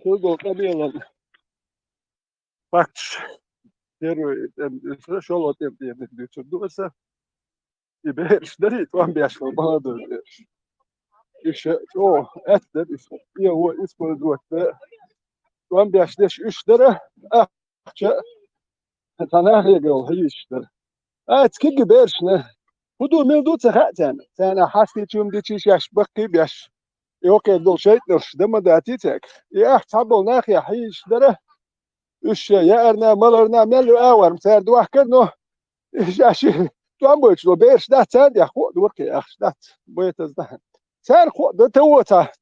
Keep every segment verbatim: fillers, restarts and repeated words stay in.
хилла долу къамелан факташ. Первый тӀем, шолгӀа тӀем тӀера дуьйцур ду аса. И бераш дарий, тӀом беш вара молодой бераш. Иша чӀогӀа аьтта дара, иша, и во использовать дара. ТӀом беш деш уьш дара, ахча, цхьа нахе гал хьийзаш дара. Аца киги бершна. ХӀун ду, мила ду ца хаьа царна. Царна хьастича хӀума дичи шаьш баккхий беш. И окхер долу шайтӀанаш дан ма даций цаьрга. И ахча цхьаболу нахе хьийзаш дара. Уьш яарна, маларна, мел ю агӀор, цара дохкара, но и шаьш тӀом бойтуш долу бераш дац, царна тӀехь хӀуъа дора кхин ахча дац, бойтаза дац. Царна хӀуъа дан таво ца,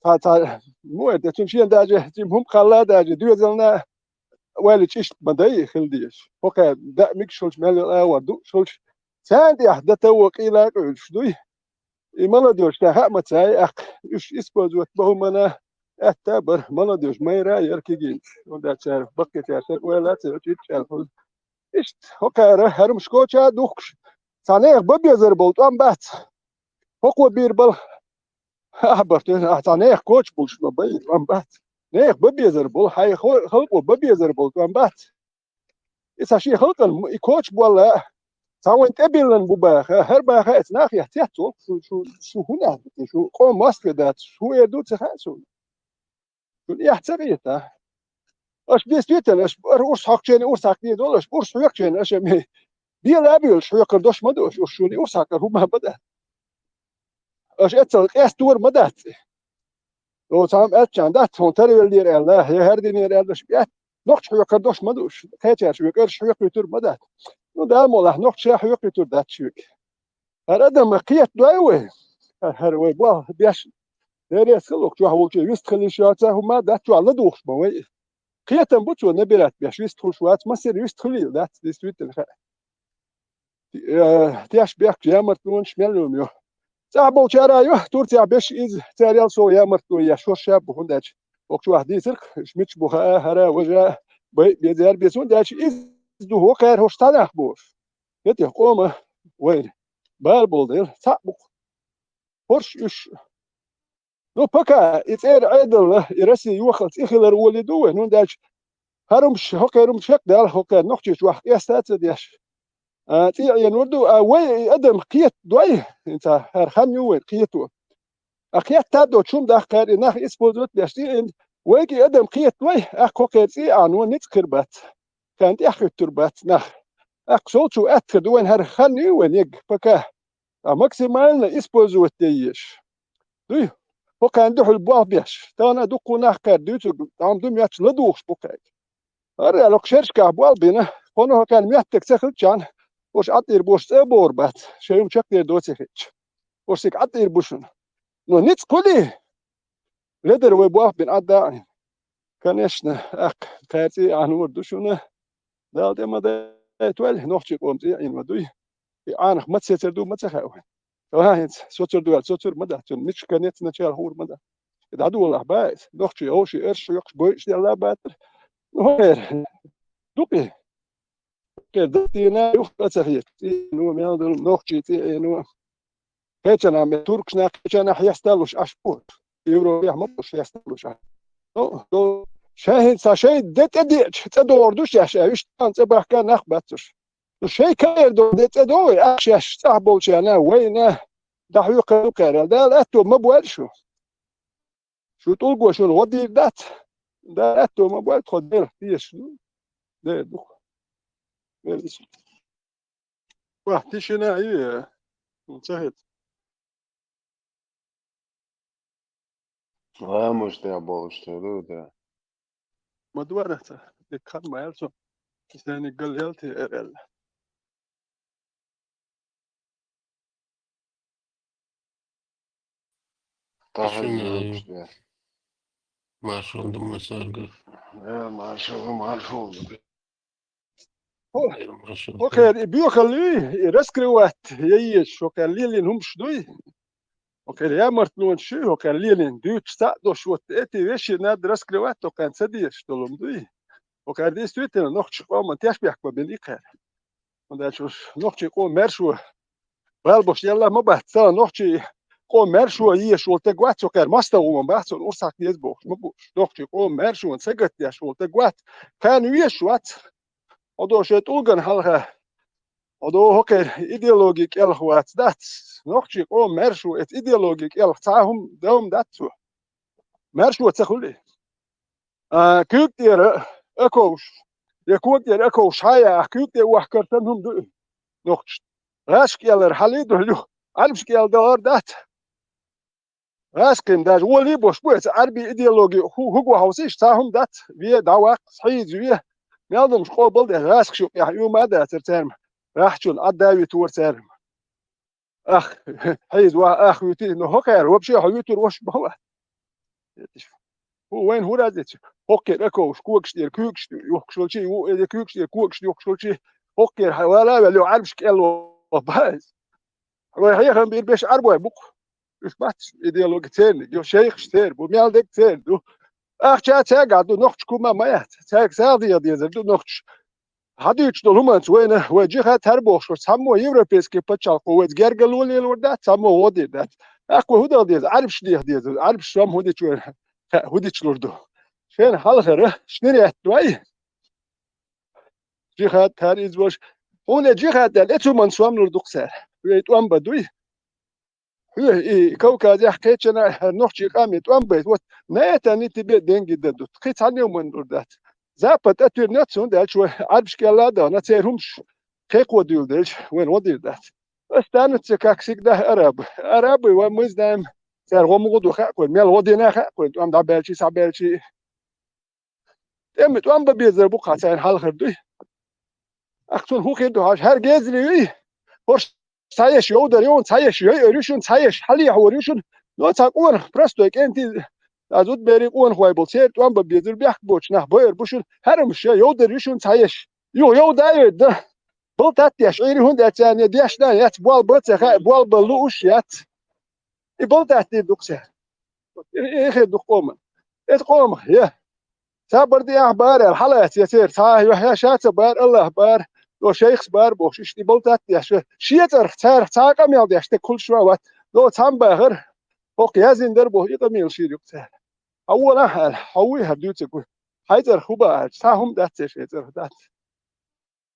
ца, ца, муха эр дан, цуьнан шена даже, цуьнан хӀума кхалла даже, доьзална ойла чӀишта ма дай хила дезаш. ХӀокхара даа мегаш хилча, мел йолу агӀор дууш хилча, царна тӀехь дан таво къийла а къуьйлуш дуй. И молодёжь ша хаьа ма ца яй, аккха уьш использовать бо хӀумана аьтта а бара, молодёжь майра а яра кигинчу. ХӀунда аьлча цара баккхийчара сан ойла а ца йо, чӀирчӀаьлла хуьлу. Иштта, хӀокхара хӀара хӀумаш коча а духкуш, цхьа нехан бан безар болу тӀом бац. ХӀокхо бийр бала. Ахьа барт, ахьа цхьа нехан коча болуш ма бай, тӀом бац. Нехан бан безар болу, хьайн хо-, халкъо бан безар болу тӀом бац. И цхьа шен халкъана м-, и коча болла, цхьа вайн тӀебиллина бу баха, хӀара баха эца нах яц, яц, шу, шу, шу хӀун аьлла, шу къоман мостагӀий дац, шу эр ду ца хаьа суна. Шуна эхь ца хета. Аша действительно, аша ар урс хьокхучеран урс хьакхне долу, аша урс хьоькхучеран аша ме-, бела а боьлуш хьоькхур дош ма ду аша, урс шуна урс хьакхар хӀума ма дац. Аша эццал къестор ма дац. О, цхьамма аьллачарна дац, хьуна тарвеллера аьлла, я хӀара динера аьлла, аша бӀет нохча хьоькхур дош ма ду аша, кхечаьрша векарш хьоькхуьйтур ма дац. Ну, Дала молахь нохча хьоькхуьйтур дац шуьга. ХӀара адам кхетадой вай? ХӀара вай болх беш, деррес хилла чохь волчу вистхилиш йоцу хӀума дац, чохь ладугӀуш бан вай. Кхетам бу цо набират беш, вистхуьлуш вац, массеран вистхилийла дац, действительно хаьа. Э, теш бехкаш ямартлонаш мел йолу ю. ЦӀахь болчара ю, Турцехь беш иза, царел со ямартло еш, хӀорш шаб бу, хӀунда аьлча. Окху чохь дийцарх, уьш мича бу хаа, хӀара, важа, бай, безер, беза, хӀунда аьлча иза ду, хӀокхара хӀорш цхьа нах бохуш. Я тӀе къома вайна бала болу дела, цхьаъ бу-кх. ХӀорш уьш. Ну, пока и цӀера Ӏедална, и Россия йохалц и хилар волий ду вай, хӀунда аьлча хӀара хӀумаш, хӀокхеран хӀумаш хӀекхдаьлла, хӀокхеран нохчий чохь къеста а ца деш. А, цӀе а Ӏенор ду, а вай и адам кхетадой, хӀинца хӀара хан ю вайн кхето. А кхетта а доцу хӀума даккхара и нах использовать беш цӀе а Ӏийна, вайга и адам кхетадой, аккха хӀокхеран цӀе а Ӏано ницкъ хир бац. Хан тӀехь хӀуьттур бац нах. Аккха солчу атта хир ду вайн хӀара хан ю вайн егга, пока. А максимально использовать де езаш. Дуй, хӀокхарна дуьхьал болх беш. Тахана а дуккха нах кхаьр дуьйцург, тӀом ду моьттуш ладугӀуш бу кхаьрга. ХӀара аьлла, хӀокху шерашкахь болх бина, хӀуна хӀокхарна моьттург ца хилчарна, уьш Ӏад Ӏийр бохуш цӀа а богӀур бац, шайн хӀума чекхдер доций хетча. Уьш цига Ӏад Ӏийр бу шуна. Но ницкъ хуьлий? Ледара вай болх бина Ӏад а Ӏийна. Конечно, аккха кхаьрга цӀе а Ӏанор ду шуна. Дала тӀе ма дайтойла, нохчий къоман цӀе а Ӏийна ма дуй. И Ӏанах маца сецар ду, ма ца хаьа вайн. Ва хӀинца, соцур ду аьлла, соцур ма дац, цунна мича конец начала хуур ма дац. И дӀадолахь бац, нохчий хӀовший эрш хьоькхуш бойуш делла бацара. Ну, хӀера, дукъе. Кхе датина юха а ца хета. ЦӀе а Ӏийна, мел долу нохчий цӀе а Ӏийна. Кхечанхьа ме туркашна, кхечанхьа хьесталуш Ӏаш бу. Европехь ма бу хьесталуш Ӏаш. Ну, ну, шайн хӀинца шайн де тӀедеача, цӀа догӀур ду шаьш, а вуьш тахана цӀа бахка нах бацуш. Ну, шайн карара долу де цӀа догӀий, а шаьш цӀахь болчарна, вайна, дӀахьоькхур ду кхерал. Дала аьтто ма бойла шу. Шу тӀулго шуна гӀо дийр дац. Дала аьтто ма бойла тхо Дела тешаш ду. Дела ду. Ва, тишина ю, ца хета. Ламуш тӀехь болуш тера ду, да. Ма дора ца, дика хан ма аьлла цо. Иза ниг гал ял те эр аьлла. Тахьажжуд. Тишина ю. Маршалла ду массаьрга. Э, маршалла, маршалла ду. Хо-, хӀокхеран и боьхалла юй, и раскрывать яйеш, хӀокхеран лелийна хӀумаш дуй. ХӀокхеран ямартлонаш юй, хӀокхеран лелийна дуьйцуш цхьаъ долуш, вот эти вещи надо раскрывать, хӀокхеран ца дезаш долу хӀума дуй. ХӀокхеран действительно нохчийн къоман тешнабехк бан бина и кхаьра. ХӀунда аьлча уьш нохчийн къоман маьршо бала беш елла ма бац, цхьа нохчийн къоман маьршо езаш волу стаг вац, цо кхаьра мостагӀа ву ма бац, цунна урс хьакха деза бохуш ма бу. Нохчийн къоман маьршонна сагатдеш волу стаг вац, кхарна везаш вац. Хьо до шайн тӀулган хьалха, хьо до хӀокхеран идеологи кӀелха вац дац. Нохчийн къоман маьршо эцу идеологи кӀелха цхьа хӀума дан дац цо. Маьршо ца хуьлий? А, куьйга тӀера а ковш, я кога тӀера а ковш, хьан яа, куьйга тӀе вахкар санна хӀума ду и нохчашна. ГӀаьшка кӀелара хьалий ду юха, Ӏарбаш кӀел догӀар дац. ГӀаьшкийн даже волий бош бу эца Ӏарбийн идеологи хӀу-, хӀугу хьовсийша, цхьа хӀума дац, ве, дӀаваккха, хьийза ве. Мел думаш къобал деш, гӀаьшкаш юкъехь юма а дацара цаьрма, рахьчунна Ӏадда витора цаьрма. Ах, хьийза ваха ах вуьтий, но хӀокхара вообще хьо вуьтур ваша бан вац. ХӀу вайна хӀу разница? ХӀокхера а ковш, когаш тӀера куьйгаш юхкуш волчий, ву, э, куьйгаш тӀера когаш юхкуш волчий, хӀокхера хьан вала а ваьлла, йо Ӏарбаш кӀел ваха бац. Вай хьехам бийр беш Ӏарбой бу-кх. Уьш бац идеологи церниг, йо шайхаш цер бу, мел дерг цер ду. Ахча цаьргахь ду, нохча кума ма яц. Цаьрга сагӀа деха дезар ду нохчаш. Хьан дуьйцуш долу хӀуманца вайна, вай джихад тхьаьрбохуш вара, цхьаммо европейский пачхьалкхо вайца гергарло лелор дац, цхьаммо гӀо дийр дац. ТӀаккха вай хӀун дала деза? Ӏарбаш деха деза. Ӏарбаш сом хӀун дича вайна, хӀун дичалур ду? Шайна хьалхара, шнир яьттавай. Джихад тхьаьр иза ваша. Хьуна джихад аьлла, эцу хӀуманна сом лур ду-кх цара. Вай тӀом бан дуй? Хьоьга и Кавказехь кхечанхьа хӀара нохчийн къаме тӀом байта, вот, на это они тебе деньги дадут. Кхин цхьанна а хӀуманна лур дац. Запад тӀетуьйранна цунна даьлча вай Ӏарбаш кӀелла а дахана, церан хӀумаш кхайкхо дуьйладелча, вайна гӀо дийр дац. Останутся, как всегда, арабы. Арабы, вай мы знаем, цара гӀо муха ду хаьа кхуьнан, мел гӀо дина хаьа кхуьнан, тӀом дӀабаьлчий, схьабаьлчий. ТӀеман тӀом бан безар бу-кх царна хьалхара дуй. Ахь цунна хӀун хир ду хьажа? ХӀара гезри юй? ХӀорш цхьа еш йовдар ю, цхьа еш йойур ю шуна, цхьа еш хьалехьор ю шуна. Но цхьа къонах, простой кӀентий, а зудберийн къонахой болу, церан тӀом бан безар, бехк боцуш нах бойур бу шуна. ХӀара хӀумаш йовдар ю шуна цхьа еш. Юха йовда а йойда. Балтат деш, Ӏийри хӀунда аьлча царна дешна а яц, болх бан а ца хаьа, болх бан лууш а яц. И балтат дийр ду-кх цара. И, и хир ду-кх къоман. Эца къомах, я. Цхьабар де ахь бара аьлла, хьалаца я церан, цхьа а юьхь я ша ца бара, Аллах бара, но шайхс бара бохуш, иштта и балтат деш, шен цӀарах царах цхьа а къамел деш стаг хуьлуш ван вац, но цхьамма бахара, хӀокху яздина дара боху, и къамел шийр ю-кх цара. Хьан волахь аьлла, хьо вуй хӀара дуьйцург вуй? Хьайн цӀарах хӀун бан аьлча, цхьа хӀума дац церан шайн цӀарах дац.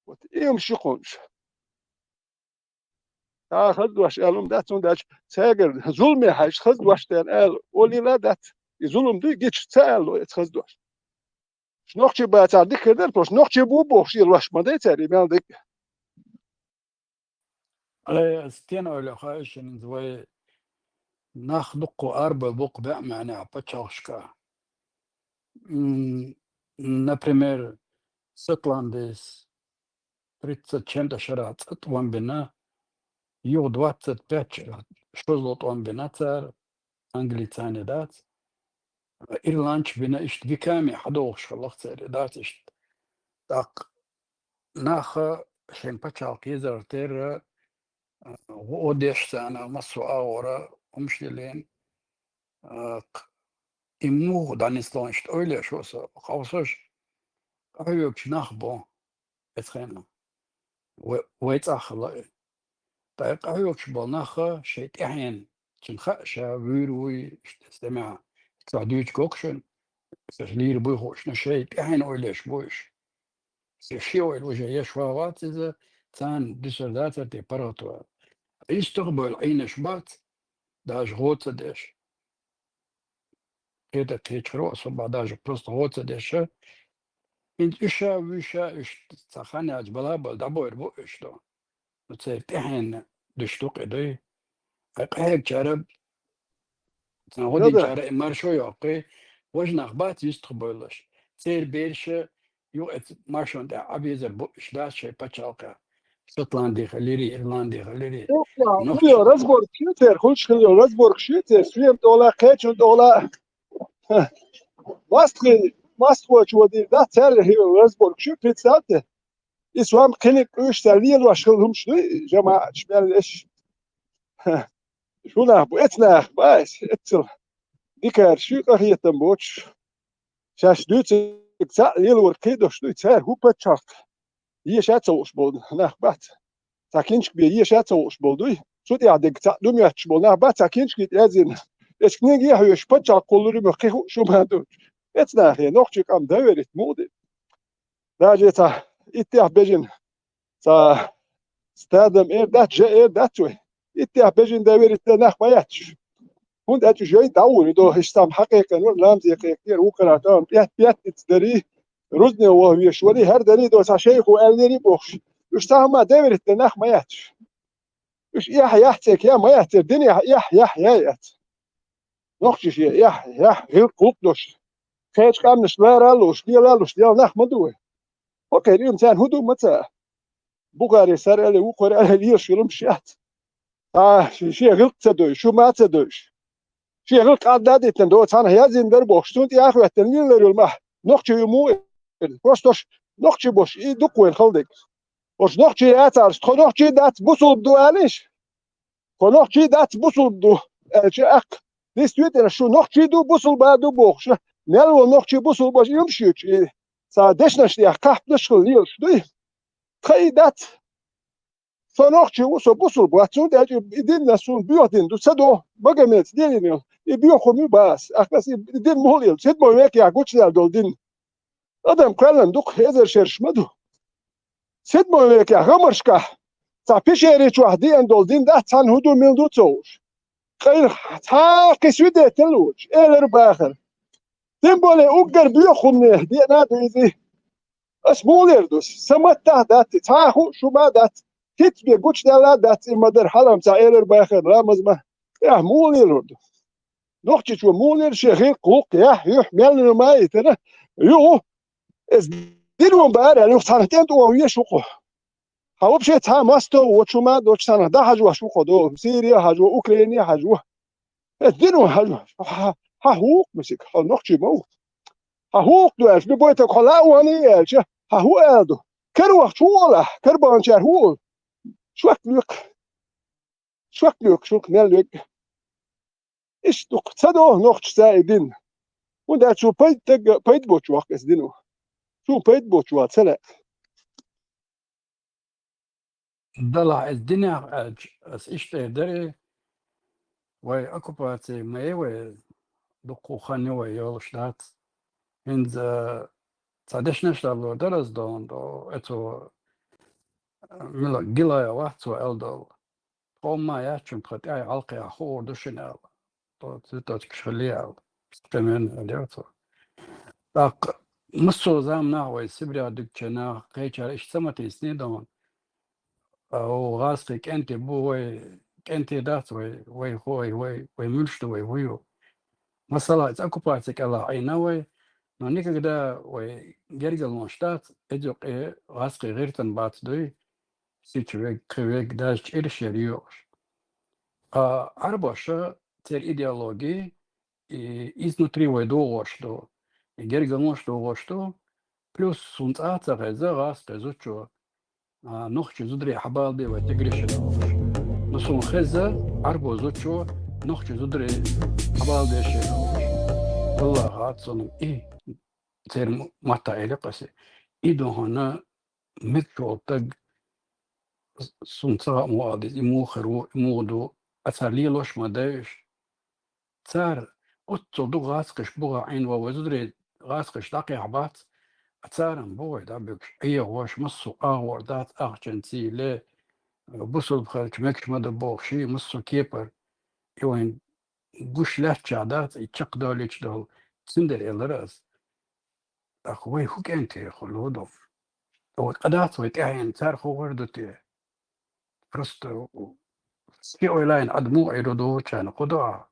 Вот, и хӀумаш ю кхунаш. Цхьа а хаза дош аьлла хӀума дац, хӀунда аьлча цаьргара зуламе хьаьжча хаза дош дерг ала олийла а дац. И зулам дуй гича ца ала оцу хаза дош. Нохчий бацахь дика хир дара, просто нохчий бу бохуш и лош ма дай цара, и мел дерг. Ай, ас стен ойла хаиша, вай нах дуккха арабевлла бу-кх беа маьӀнехь пачхьалкхашка. М, например, Шотландис тридцать чем-то шарахь цкъа тӀом бина, юха двадцать пять шарахь шозлагӀа тӀом бина цара, англичане дац. Ирландча бина, иштта дикане хьадогӀуш хилла-кх церан, дац иштта. ТӀаккха наха шайн пачхьалкх езар терра, гӀо деш царна массо а агӀора хӀумаш диллина. А, кх-, и муха дӀанисло иштта ойла еш ву со, хьовсуш, къахьоьгуш нах бу эцу хенахь. Вай, вай цӀахь хилла и. Ткъа и къахьоьгуш болу нах шайн тӀаьхьенна, цуьнан хаьа ша вуьйр вуй, иштта стемехь, цхьа дуьйцу гокшина, ша лийр буй хууш, но шайн тӀаьхьенна ойла еш бу уьш. Ша шен ойла уже еш ван вац иза, царна дуьсур дацара те паргӀато. Истохбевлла Ӏийнаш бац, даже гӀо ца деш. Кхета кхечахьара особо даже просто гӀо ца деш. ХӀинца уьш а, вуьш а, уьш цхьа хан яьлча бала а бала дӀабойр бу уьш до. Ну, церан тӀаьхьенна дуьш ду-кх и дуй. Ткъа къахьегначара, цхьана гӀо динчара и маршо йоккхий, важа нах бац йистхбевллаш. Церан бераш а юха эцу маршонна тӀехь Ӏан безар бу уьш, дац шайн пачхьалкхехь. Шотланди хилира, Ирланди хилира. Нохчо. Хилла разборкаш ю церан, хуьлуш хилла разборкаш ю церан, соьман тӀола, кхечун тӀола. Мастхий, мастхочо дийр дац цаьрга хилла разборкаш ю, представьте. И сом кхиниг къуьйсу цара лелош хилла хӀумаш дуй, жамаӀаташ мел еш. Шу нах бу, эцу нах бу ас, эццал дикараш ю, къахетам боцуш. Шаьш дуьйцург цхьаъ лелорг кхийдош дуй, цара хӀун пачхьалкх еша а ца лууш болу нах бац. цхьа кинчик бе еша ца хууш болу дуй. Цу тӀехь дерг цхьаъ ду моьттуш болу нах бац цхьа кинчик яздина. Эцу книге хьоьжуш пачхьалкх кхуллур ю ма кхин хууш шу ма ду. Эцу нахе нохчийн къам девер итт муха де. Даже цхьа иттех бежина, цхьа стадам эр дац, жа эр дац вай. Иттех бежина девер итт нах ма яц. ХӀунда аьлча уьш йой дӀавуьйр ду, иштта хьан кхайкхина вара, ламазе кхайкхинера, вукхара тӀом пет-пет иццадари, рузне ваха веш вари, хӀара дари до цхьа шайхо аьллери бохуш. Уьш цхьа хӀума девер итт нах ма яц. Уьш эхь-яхь цӀе кхе ма яц, церан динехь эхь-яхь яй яц. Нохчий шен эхь-яхь, гӀиллакх-гӀуллакх долуш. Кхечу къаьмнаш лара а луш, лела а луш, лела нах ма ду вай. ХӀокхеран уьйма царна хӀун ду ма ца а. Бухари сара аьлла, вукхара аьлла, лелаш хилла ма шац. А, ши-, шен гӀиллакх ца дойуш, шу ма ца дойуш. Шен гӀиллакх къадда а дитина, до цхьанхьа яздина дара бохуш, цунна тӀе а хӀоьттина, лелар йолу мах, нохчий ю муха эр. Просто уьш нохчий болуш, и дукха вайна хала дерг. Уьш нохчий яцараш, тхо нохчий дац, бусулба ду алийша. Тхо нохчий дац, бусулба ду, аьлча, аккха. Действительно, шу нохчий ду, бусулба ду бохуш, мел волу нохчий бусулба баш, и хӀума шуьйчу, и цхьа дешнаш тӀехь кхахьпанаш хила лелаш дуй? Тхан и дац. Со нохчий ву, со бусулба вац, цунна тӀе и дин а суна боьха дин ду, ца до, Магомеда лелийна йолу, и боьха хӀума ю бах ас, ахь ас и дин муха лела, седмой векехь гучудаьлла долу дин. Адам кхоьллина ду-кх, эзар шераш ма ду. Седмой векехь гӀамаршкахь цхьа пещери чохь деана долу дин дац, цхьанна хӀун ду, мила ду ца хууш. Къайла цхьа а кхин свидетель а воцуш, элар а бахар. Тем более уггар боьха хӀумане деана а ду иза. Ас муха лер ду? Сан маттахь а дац и, цхьа а хууш хӀума а дац. ХӀинца бен гучудаьлла а дац и ма-дарра, хьалха-м цхьа элар а бахар, ламаз ма. Ахь муха лелор ду? Нохчичо муха лера шен гӀиллакх-гӀуллакх, яхь, юьхь, мел йина ма а йитина, юха, иза дино бара аьлла, юха цхьанхьа тӀе а тӀе веш ву-кх. Хьан вообще цхьа а масто а воцуш, хӀума а доцуш, цхьанхьа дӀахьажош ву-кх хьо, до, Сири а хьажо, Украина а хьажо. Иза дино хьажош. Хьан, хьан хӀу ву-кх, масех, хьо нохчи ма ву. Хьан хӀу ву-кх ду аьлча, любой таг хьо лаа ван аьлча, хьан хӀу ала ду? Кара вахча хӀу олу ахь? Кара баханчара хӀу олу? Шок лоькху. Шок лоькху шух мел верг. Иштта ду-кх, ца до нохчашца и дин. ХӀунда аьлча цо пайда таг-, пайда боцуш ваккха иза дино. Цо пайда боцуш ван ца лаьа. Далахь иза динех аьлча, ас иштта эр дара, вай оккупаци ма е вай, дуккха хан ю вай йолуш дац. ХӀинца цхьа дешнаш даллор дара ас дона, до, э, цо, мила, Гилаев вац цо аьлла долу. Тхо ма яц шуна, тхан тӀаьхье хьалкхехь хуур ду шуна аьлла. Тхо цветочкаш хиле аьлла. Стремена аьлла цо. ТӀаккха массо а заманахь вай Сибрех дуьгучу нах кхечара иштта ца ма тийсиний дона. А, о, гӀазкхий кӀентий бу вай, кӀентий дац вай, вай хӀу, вай, вай, вай муьлш ду, вай хӀу ю. Масала, иза оккупаци кӀелахь Ӏийна вай, но никогда вай гергарлонаш дац, эзу къе гӀазкхий гӀиртан бац дуй, сича вег, кхин вег, даже чӀираш яр йоьгӀуш. Ткъа Ӏарбоша церан идеологи, и изнутри вай догӀуш ду, и гергарлонаш догӀуш ду, плюс суна цкъа а ца хеза, гӀазкхи зудчо, а, нохчий зударий хьабалабе вай тигриш ю догӀуш. Но суна хеза, Ӏарбо зудчо нохчий зударий хьабалабеш ю догӀуш. Валлахьа, цунна и церан маттахь элира аса, и ду хьуна мегаш волу таг, суна ца хаьа муха ала деза, и муха хир ву, и муха ду, а цара лелош ма девзаш. Цара оццул ду гӀазкхаш буха Ӏийна ван вай зударий, гӀазкхаш дӀакхехьа бац, а цара-м бу вай дӀабуьгуш, эгӀош, массо а агӀор дац, ахчанций ле, бусулба хилча мегаш ма ду бохуш, и массо а кепара, и вайн гуш лаьттачохь дац, и чекхдолуьйтуш долу, цундела элира ас. ТӀаккха вай хӀу кӀентий хуьлу ду? Вай къа дац вай тӀаьхьенна, цара хӀу гӀур ду те? Просто ши ойла йина Ӏад муха Ӏийр ду, чарна хӀу ду ахь?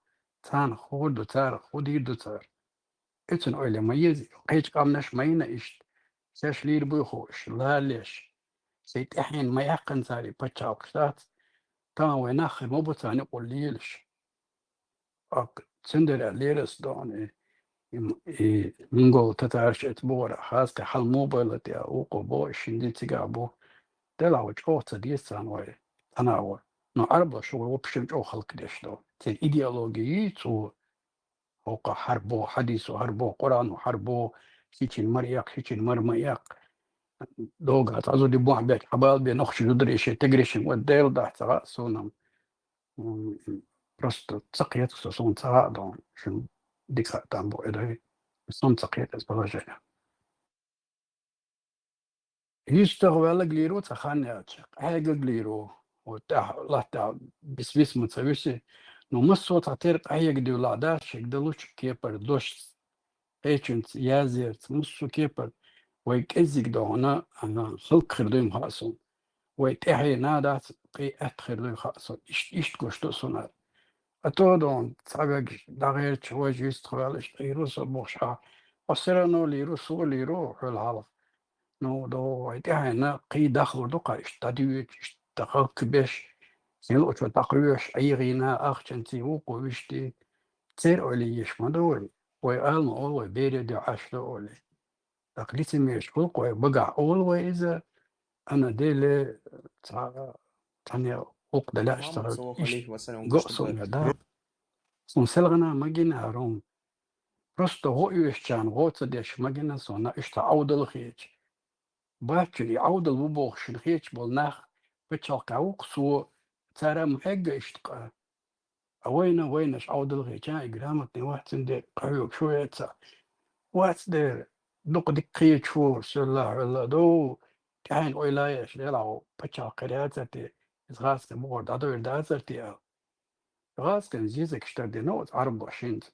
Царна хӀу гӀур ду, цара хӀу дийр ду цара? Оцунна ойла ма еза, кхечу къаьмнаш ма йина иштта. Шаьш лийр буй хууш, лалеш. Сайн тӀаьхьенна ма яьккхина цара и пачхьалкхаш дац. Тахана вай нах хир ма бу царна юкъахь лелаш. Аккха цундела аьллера ас дона, и, и, и монгол-татараш эцу бухара, хазкхи хьал муха байла те, вукхо боху, и шин дин цигахь бу. Делахь вай чӀогӀа ца деза царна вай, цхьана а вай. Но Ӏарбоша вай вообще чӀогӀа хӀаллакдеш ду. Церан идеологи цо, хӀокху хьарбо, хьадисо хьарбо, Къуръано хьарбо, хӀичина мара эккха, хӀичина мара ма эккха. догӀа цхьа зуда бохьа беча хьабала бе нохчий зударий ший тегришин вад дел дахь ца хаьа суна. М, просто ца кхета со, суна ца хаьа дон, шун дика хаьа там бу эдай. Суна ца кхета эс положение. Йистах ваьллаг лийру ца хан яц, къахьегаг лийру. Вот тӀехь, латтахь бис-бис ма ца виси. Ну, массо цхьа тер къахьег дивла дац, шег далуч кепар дош. Кхечунца, язерца, массо кепар. Вай кӀеззиг догӀана, ана, халк хир дуй ма хаьа суна. Вай тӀехье надац, кхе атта хир дуй хаьа суна. Ишт-, ишт гуш ду суна. А то дон, цхьа вегаш дагӀерча, вай жист хвалаш, лийру со бохуш хьа. Хьо все равно лийру, со лийру, хьол хьалха. Ну, до вай тӀехьена кхий дахлур ду кха, ишт дӀадуьйчу, ишт дахалка беш, сел учу дӀакхоьш, ӀийгӀийна, ахчанций вукху вишти. Цер ойла еш ма ду вай. Вай алма ол вай бере де Ӏаш ду оле. Так лицемерш хул кхой, багахь ол вай иза, ана деле ца-, цхьане гӀуллакх далеш ца Мухаммад, саллаллаху алейхи ва саллям, го гуш сум ду. Я да. Сум селгана магина рум. Просто гӀо оьшучарна гӀо ца деш магина сона, иштта Ӏовдал хеташ. Баччун и Ӏовдал ву бохуш шин хеташ болу нах пачхьалкха вукху со, цара ма хьегга иштта къа. А вайна, вайнаш Ӏовдал хетча, и грамотный вац, цуьнан де кхоьгуш ву эца. Вац дера, дукха дика кхеташ ву, сулла хьуьлла ду, тӀаьхьен ойла еш, лела гӀо пачхьалкх хир яцар те, иза гӀазкхи мухӀар дӀадойр дацар те аьлла. ГӀазкхийн зезагаш тардина оцу Ӏарбош хӀинца.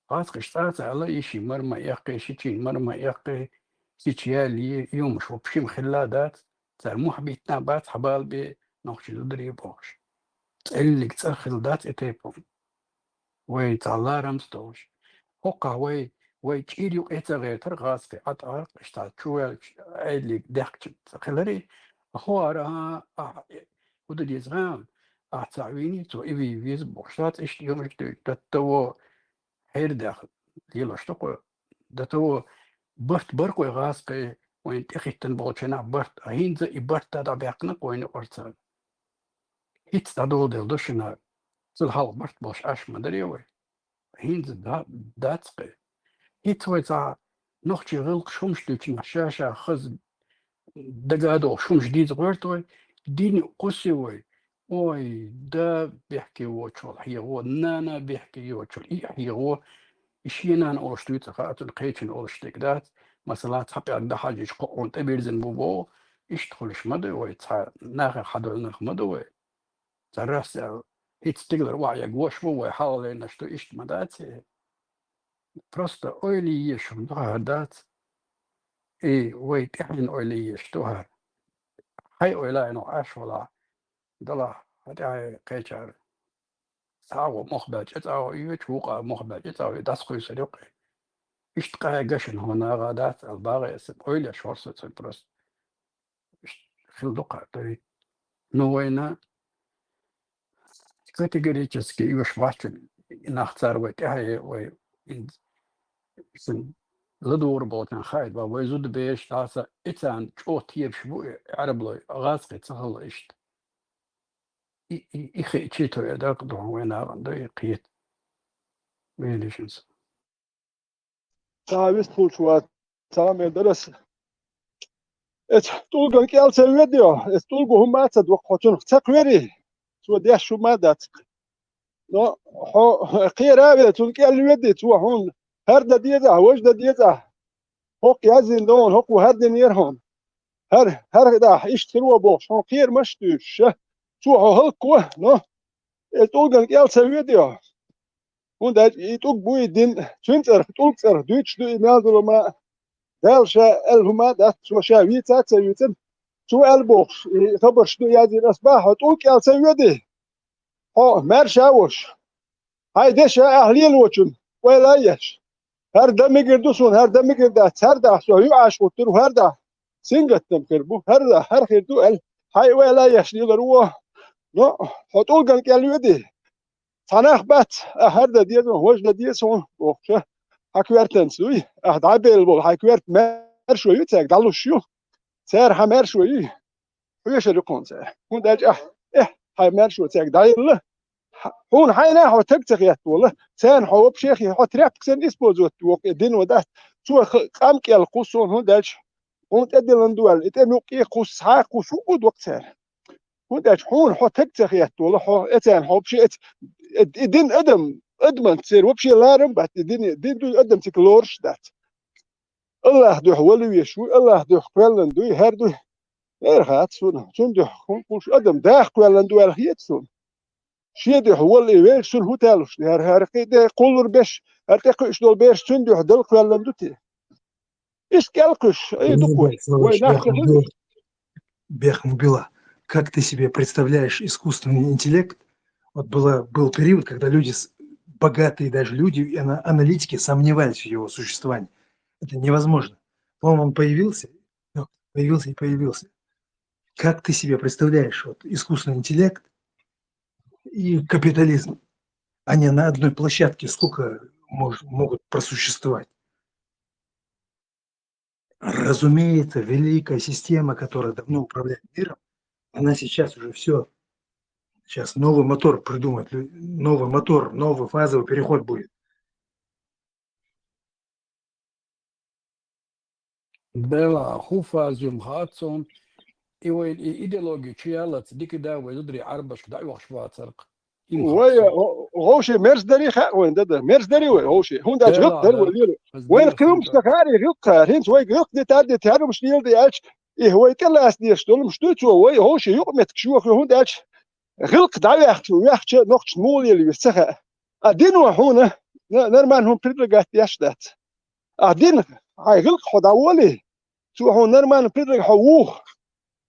ГӀазкхиш цкъа а ца аьлла, и ши мара ма эккхи, ши чин мара ма эккхи, сича яьлли, юмаш вообще-м хилла дац, цара мухь биттина бац хьабала бе, нохчий зударий бохуш. ЦӀеллиг цӀа хилла дац и тайпа. Вай цхьа ларамца долуш. ХӀокхахь вай, вай чӀир юкъе ца гӀертара гӀазкхи, Ӏа тӀаккха иштта чу ваьлча, Ӏедалиг дехкача ца хилари, хӀора, а, а, хӀу дан деза гӀан, ахь ца вийний, цо и вий веза бохуш дац, иштта йогӀуш дуьйцу, даттаво, хьердех лелош ду кхо, даттаво, барт бар кхой гӀазкхи, вайн тӀехӀиттина болчу нах барт, а хӀинца и барт дӀабаьккхина кхойна юкъара цара. ХӀинца дӀадоладелла ду шуна, цул хьалха барт болуш Ӏаш ма дарий вай. ХӀинца да-, дац кхе. ХӀинца вай цхьа нохчий гӀиллакхаш хӀумаш дуьйцу нах ша-ша хаза дага а дохуш хӀумаш дийца гӀоьрту вай, дийна кхуссий вай. Ой, да бехке вочул хьегӀо, нана бехке йочул и хьегӀо. И шен нана олуш дуьйцу хаьа, цунна кхечун олуш дерг дац. Масала, цхьа пӀелг дан хьажийча кхоъ хьуна тӀебирзина бу боху, иштта хуьлуш ма ду вай, цхьа нахах хьадолу нах ма ду вай. Царрас аьлла, хӀинца стигалара охьаегга вош ву вай, хьалха лайнаш ду, иштта ма дац и. Просто ойла еш хӀума ду хӀара дац. И вай тӀаьхьенна ойла еш ду хӀара. Хьайн ойла йина Ӏаш валахь, далахь, хьан тӀаьхье кхечара. Цхьа а гӀо мох баьлча цӀа а гӀо оьцу, вукху а мох баьлча цӀа а гӀо, дӀасакхуьйсур ю кхе. Иштта къаьгга шуна хӀун нагӀа дац аьлла багӀе аса, ойла еш хӀорса ца просто. Иштта хила ду кхаъ, тай. Ну, вайна категорически оьшуш вац нах, цара вай тӀаьхье, вай ин-, ин-, ладугӀур болчарна хаийта, вай зуда беш, дӀаса, и царна чӀогӀа тебаш бу и Ӏараблой, гӀазкхи ца хилла иштта. И, и, и хиъчий то я дакъа дуьхьал вай нахана дай кхета. Вайна шуьца. Ца вистхуьлуш вац, ца мел дара ас. Эца тӀулган кӀел ца ведио, эца тӀулгу хӀума а ца доккхо, цунах ца кхери, цо деш хӀума а дац. Но хьо кхера а ве, цунна кӀел веди, цо хьуна хӀара дан деза, важа дан деза. ХӀокху яздина догӀун, хӀокху хӀара динера хьуна. ХӀара, хӀара дахьа, иштта хир ву бохуш, хьуна кхерамаш а дуьйцуш, цо хьо хӀаллакво, но эца тӀулган кӀел ца ведио. ХӀунда аьлча и тӀулг буй дин, цуьнан цӀарах, тӀулг цӀарах дуьйцуш ду и мел долу ма, Дала ша аьлла хӀума а дац, цо ша вийца а ца вийцина. Цо аьлла бохуш, и хабарш ду яздина ас бахьа, хьо тӀулг кӀел ца веди. Хьо маьрша а волуш. Хьайн деша ахь лелочун, ойла а еш. ХӀара дан мегар ду суна, хӀара дан мегар дац, хӀара дахь со хӀуъаш хӀуттур ву, хӀара дахь сингаттам хир бу, хӀара дахь хӀара хир ду аьлла, хьайн ойла а еш лелар ву. Но хьо тӀулган кӀел веди. Цхьа нах бац, ахь хӀара дан деза, важа дан деза хьуна, бохуша. Хьан коьртанца дуй, ахь дӀабелла болу хьайн коьрта маьршо ю цаьрга дӀалуш ю. Цара хьан маьршо ю, хьоьшур ю кхунца. ХӀунда аьлча ахь, эхь, хьайн маьршо цаьрга дӀаелла. Хьуна хьайна хьо таг ца хетта волу, царна хьо вообще хи-, хьо тряпка санна использовать вокху и дино дац. Цо х-, къам кӀел кхуссу хьуна, хӀунда аьлча хьуна тӀедиллан ду аьлла, и тӀе мукъе кхус, хьа кхус хӀуъу доккху цара. ХӀунда аьлча хьуна хьо таг ца хетта волу, хьо, э, царна хьо вообще, э, ц-, э, и дин адам, адаман церан вообще ларам бац, и дин, дин ду адам цига лоруш дац. Аллах дуьхьа вала веш ву, Аллах дуьхьа кхоьллан дуй, хӀара дуй. Эр хац суна, цун дуьхьа хӀун кхуш адам даха кхоьллан ду аьлла хета суна. Шен дуьхьа вала и велча, цунна хӀун талуш ду? ХӀара, хӀара кхин де кхуллур беш, хӀара тӀекхуьуш долу бераш цунна дуьхьа дала кхоьллан ду те? Иштта кӀел кхуьш, ай, ду кхуьш. Вай нах тӀе хуьлуш. Бехмубила, как ты себе представляешь искусственный интеллект? Вот было, был период, когда люди, с- богатые даже люди, и ана- аналитики сомневались в его существовании. Это невозможно. По-моему, он появился, ну, появился и появился. Как ты себе представляешь вот искусственный интеллект и капитализм? Они на одной площадке сколько мож- могут просуществовать? Разумеется, великая система, которая давно управляет миром, она сейчас уже все. Сейчас новый мотор придумать, лю- новый мотор, новый фазовый переход будет. Дела, хӀун фаза ю хац суна, и вайн и идеология чу яллалц дика да вай зударий Ӏарбашка дӀаоьхуш вацарх. Им хац Вай, суна. о- вовше мерздари хаьа вайн, да, да, мерздари вай, вовше. ХӀунда аьлча Дела, гӀилкх дар да. Валера. Вайна хӀумаш ца хаьара, гӀилкх хаьара. ХӀинца вайга гӀилкх де тар де тар хӀумаш лела де аьлча, и вай тӀе лаца дезаш долу хӀумаш дуй цо, вай вовше юкъаметтиг шоьху, хӀунда аьлча гӀилкх дӀаваьхча, ваьхча нохчашна муха лела веза ца хаьа. А дино хьуна на- нормально хӀума предлагать деш дац. А дина, хьайн гӀилкх хьо дӀаволий, цо хьуна нормально предлаг хьо вуха.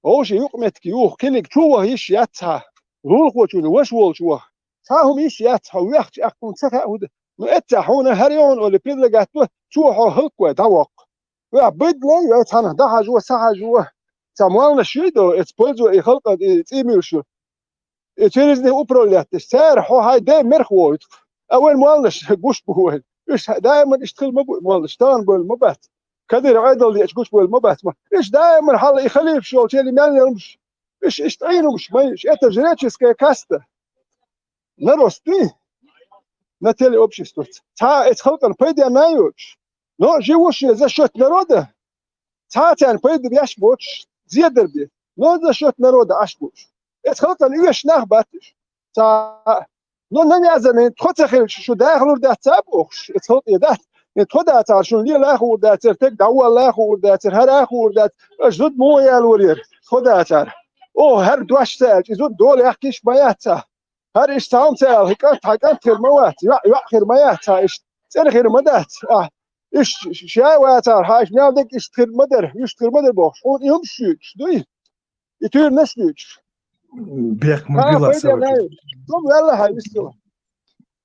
Вовше юкъаметтиг юха, кхиниг чу ваха йиш яц хьа. Лулахочунна ваша волчу ваха. Цхьа хӀума йиш яц хьо вехча, аьккхун ца хаьа хӀуда. Ну, эццахь хьуна хӀара йогӀун олий предлагать до, цо хьо хӀаллаквой дӀавоккху. Ваьхьа байдале, вай цхьанна дӀахьажо, сахьажо. Цхьа молланаш юй до, эца пользо и халкъан и цӀий муьйлуш ю. И через них управлять деш. Цара хьо хьайн ден мерх вовуьйту. А вайн молланаш гуш бу вайн. Уьш даиман иштта хила ма бу молланаш, тахана бевлла ма бац. Кадыр Ӏедал деача гуш бевлла ма бац ма. Уьш даиман хьала и халифаш йолчерий мел лелумаш. Уьш иштта Ӏийнумаш ма ю. Уьш это жреческая каста. Народ дуй. На теле общество. Цхьа эца халкъана пайденна йоцуш. Но живущие за счёт народа. Цхьа а царна пайда беш боцуш, зедар бе. Но за счёт народа Ӏаш боцуш. Эца халкъана оьшуш нах бац уьш. Цхьа а. Но навязанный тхо ца хилча, шу дахалур дац ца бохуш, эца халкъе дац. И тхо дацара шуна лела а хуур дацара, тега дӀаволла а хуур дацара, хӀара а хуур дацара, аша зуда муха ялор яра, тхо дацара. О, хӀара дош ца аьлча, и зуда дола яхкийш ма яц цхьа. ХӀара иштта цхьа хӀума ца аьлла, хӀи кӀант, хьан кӀант хир ма вац, йоӀ, йоӀ хир ма яц цхьа иштта, цӀена хир ма дац. А, иштта ш- ш- шай вацара, хьан иштта мел дерг иштта хир ма дара, вуьшта хир ма дара бохуш. Хьуна и хӀумаш шуьйцуш дуй? И туьйранаш шуьйцуш? Бехк ма Ха, била пайда савачу. Лай. Дум ваьлла хьан вистала.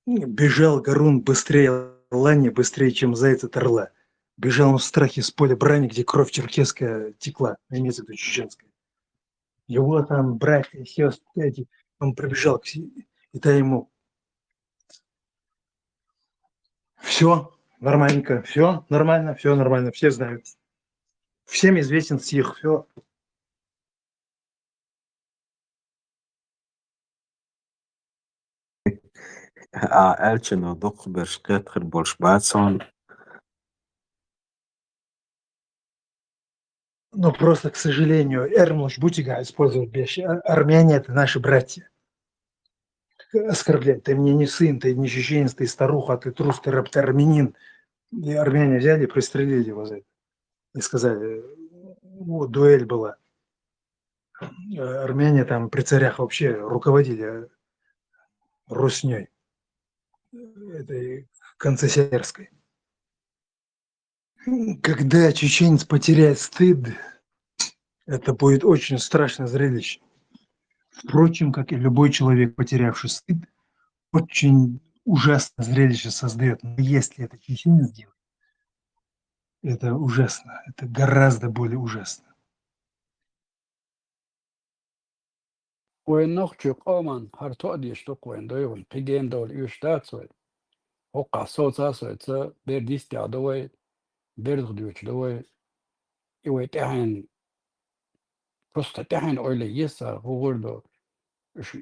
Бежал Гарун быстрее лани, быстрее, чем заяц от орла. Бежал он в страхе с поля брани, где кровь черкесская текла, имеется в виду чеченская. Его там братья, сестры, эти, он прибежал к си- и та ему: все нормальненько, все нормально, все нормально, все знают. Всем известен стих, все. А аьллачунах дукхахберш кхетар болуш бац хьуна. Ну, просто, к сожалению, эрмалаш бу цигахь использовать беш. А- Армяне — это наши братья. Оскорблять: «Ты мне не сын, ты не чеченец, ты старуха, ты трус, ты раб, ты армянин». И армяне взяли и пристрелили его за это. И сказали, вот, дуэль была. Э, Армяне там при царях вообще руководили руснёй этой канцесерской. Когда чеченец потеряет стыд, это будет очень страшное зрелище. Впрочем, как и любой человек, потерявший стыд, очень ужасное зрелище создаёт. Но если это чеченец делает, это ужасно. Это гораздо более ужасно. Вайн нохчийн къоман хӀара тоъа дезаш ду-кх вайн, дой вайн, кхин гена довла оьшуш дац вай. ХӀокхахь совцас вай, ца бер дистехь ду вай, берзах доьчуш ду вай. И вай тӀаьхьенна, просто тӀаьхьенна ойла еза цара, хӀун хир ду, уьш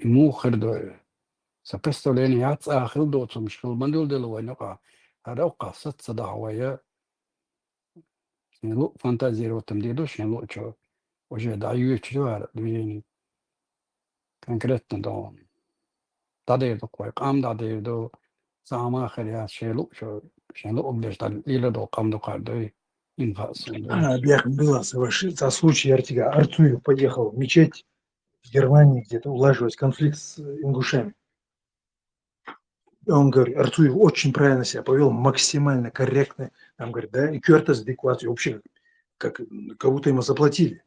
муха хир ду. Сан представление яц, цкъа хила доцург хила ма дуьллу вайн юкъахь. ХӀара хӀокхахь саца ца дахьа вай, я луъ фантазировать-м дийр ду, шен луъчо уже дӀайоьдуш ду хӀара движение. Конкретно ду. ДӀадийр ду кхы вай, къам дӀадийр ду, цхьа хӀама хир яц, шен луъчо, шен луъург деш дӀалелар ду, къам дукхагӀа ду, им хац суна. А, бехк билла, Саваш, цхьа случай яр цига. Арцуев поехал в мечеть в Германии где-то улаживать конфликт с ингушами. И он говорит, Арцуев очень правильно себя повёл, максимально корректно. Там, говорит, да, и кёртас адекватный, вообще как, как будто ему заплатили.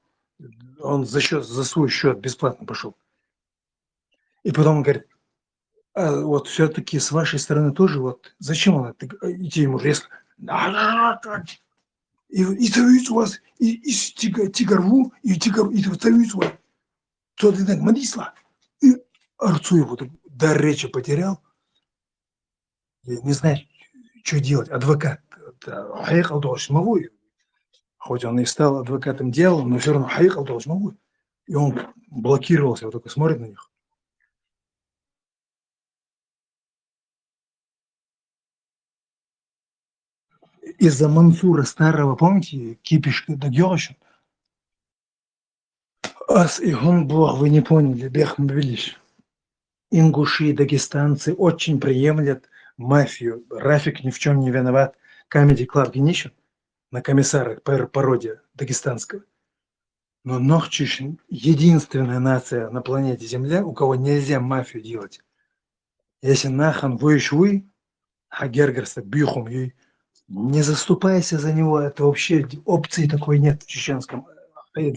Он за счёт, за свой счёт бесплатно пошёл. И потом он говорит, а вот всё-таки с вашей стороны тоже, вот зачем он это, э, идти ему резко? И, и царуется у вас, и, и с тига-, тигарву, и тигар, и царуется у вас. Тот и так, мадисла. И Арцуев вот дар речи потерял. И не знает, чё делать. Адвокат, э, хьекъал долаш ма вуй. Хоть он и стал адвокатом дьявола, но всё равно хьекъал долаш ма вуй. И он блокировался, вот такой смотрит на них. Из-за Мансура Старого, помните, кипиш дагёгӀаш? Ас и хӀун боху, вы не поняли, бехк ма биллалаш. Ингуши, дагестанцы очень приемлят мафию. Рафик ни в чём не виноват. Comedy Club гиниш на комиссара по, по роде дагестанского. Но нохчаш единственная нация на планете Земля, у кого нельзя мафию делать. Если нахан вуйш вуй, хьа гергарца бихум юй, не заступайся за него, это вообще опции такой нет в чеченском, э,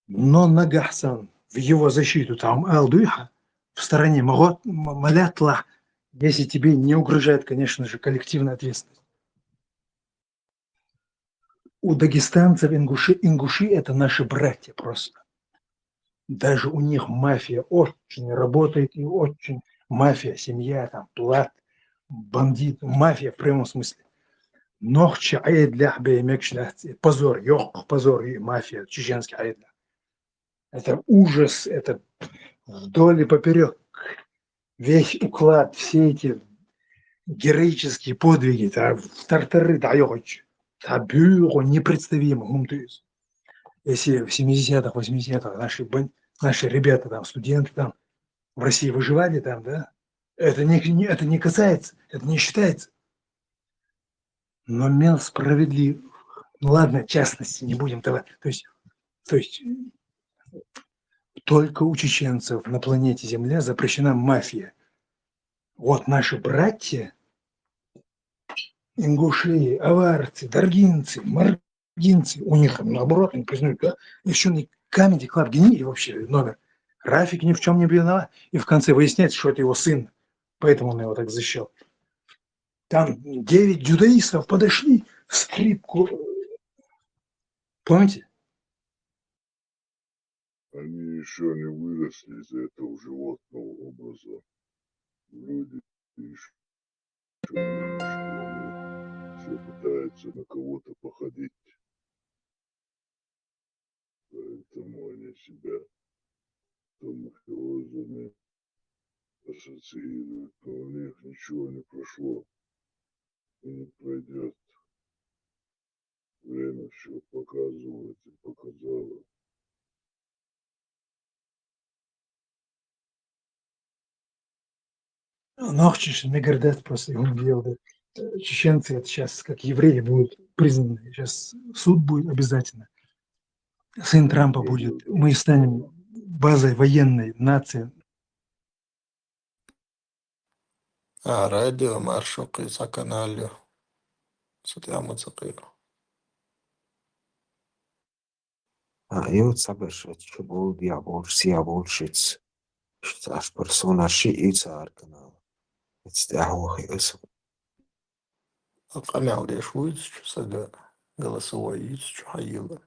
Но нагахь санна в его защиту там ала дуй хьа, в стороне ма гӀот-, ма, ма латталахь, если тебе не угрожает, конечно же, коллективная ответственность. У дагестанцев ингуши, ингуши — это наши братья просто. Даже у них мафия очень работает и очень мафия, семья, там, плат, бандит, мафия в прямом смысле. Нохчий Ӏедалехь бен мегаш дац, и позор, йоккха позор и мафия, чеченский Ӏедалехь. Это ужас, это вдоль и поперёк. Весь уклад, все эти героические подвиги, да, в тартары дӀайохуьйтуш, да, буьйху непредставимо хӀума ду иза. Если в семидесятых, восьмидесятых наши бан-, наши ребята там, студенты там в России выживали там, да, это не, не, это не касается, это не считается. Но мел справедливых. Ну ладно, частности не будем давать. То есть, то есть, только у чеченцев на планете Земля запрещена мафия. Вот наши братья, ингуши, аварцы, даргинцы, маргинцы, у них наоборот, они признают, да? Ещё на Comedy Club гини или вообще номер. Рафик ни в чём не виноват. И в конце выясняется, что это его сын. Поэтому он его так защищал. Там девять дзюдоистов подошли, скрипку. Помните? Они ещё не выросли из этого животного образа. Люди ещё не вышли, они всё пытаются на кого-то походить. Поэтому они себя там мафиозами ассоциируют, но у них ничего не прошло и не пройдёт. Время всё показывает и показало. Нохчий, мне говорят, просто и он делал, да. Э, чеченцы это щас, как евреи, будут признаны. Щас суд будет обязательно. Сын Трампа будет. Мы станем базой военной нации. А, радио маршо кхы цхьа канал ю. Цу тӀехь ма ца кхийра. А, ю цхьаберш, шаьш чу болу дехьа болуш, сехьа болуш иц. Иштта аш персонаж шиъ ю цара канал. Иц тӀехь вахи аса. А къамел деш вуйцу чу сага, голосовой йийцу чу хьайила.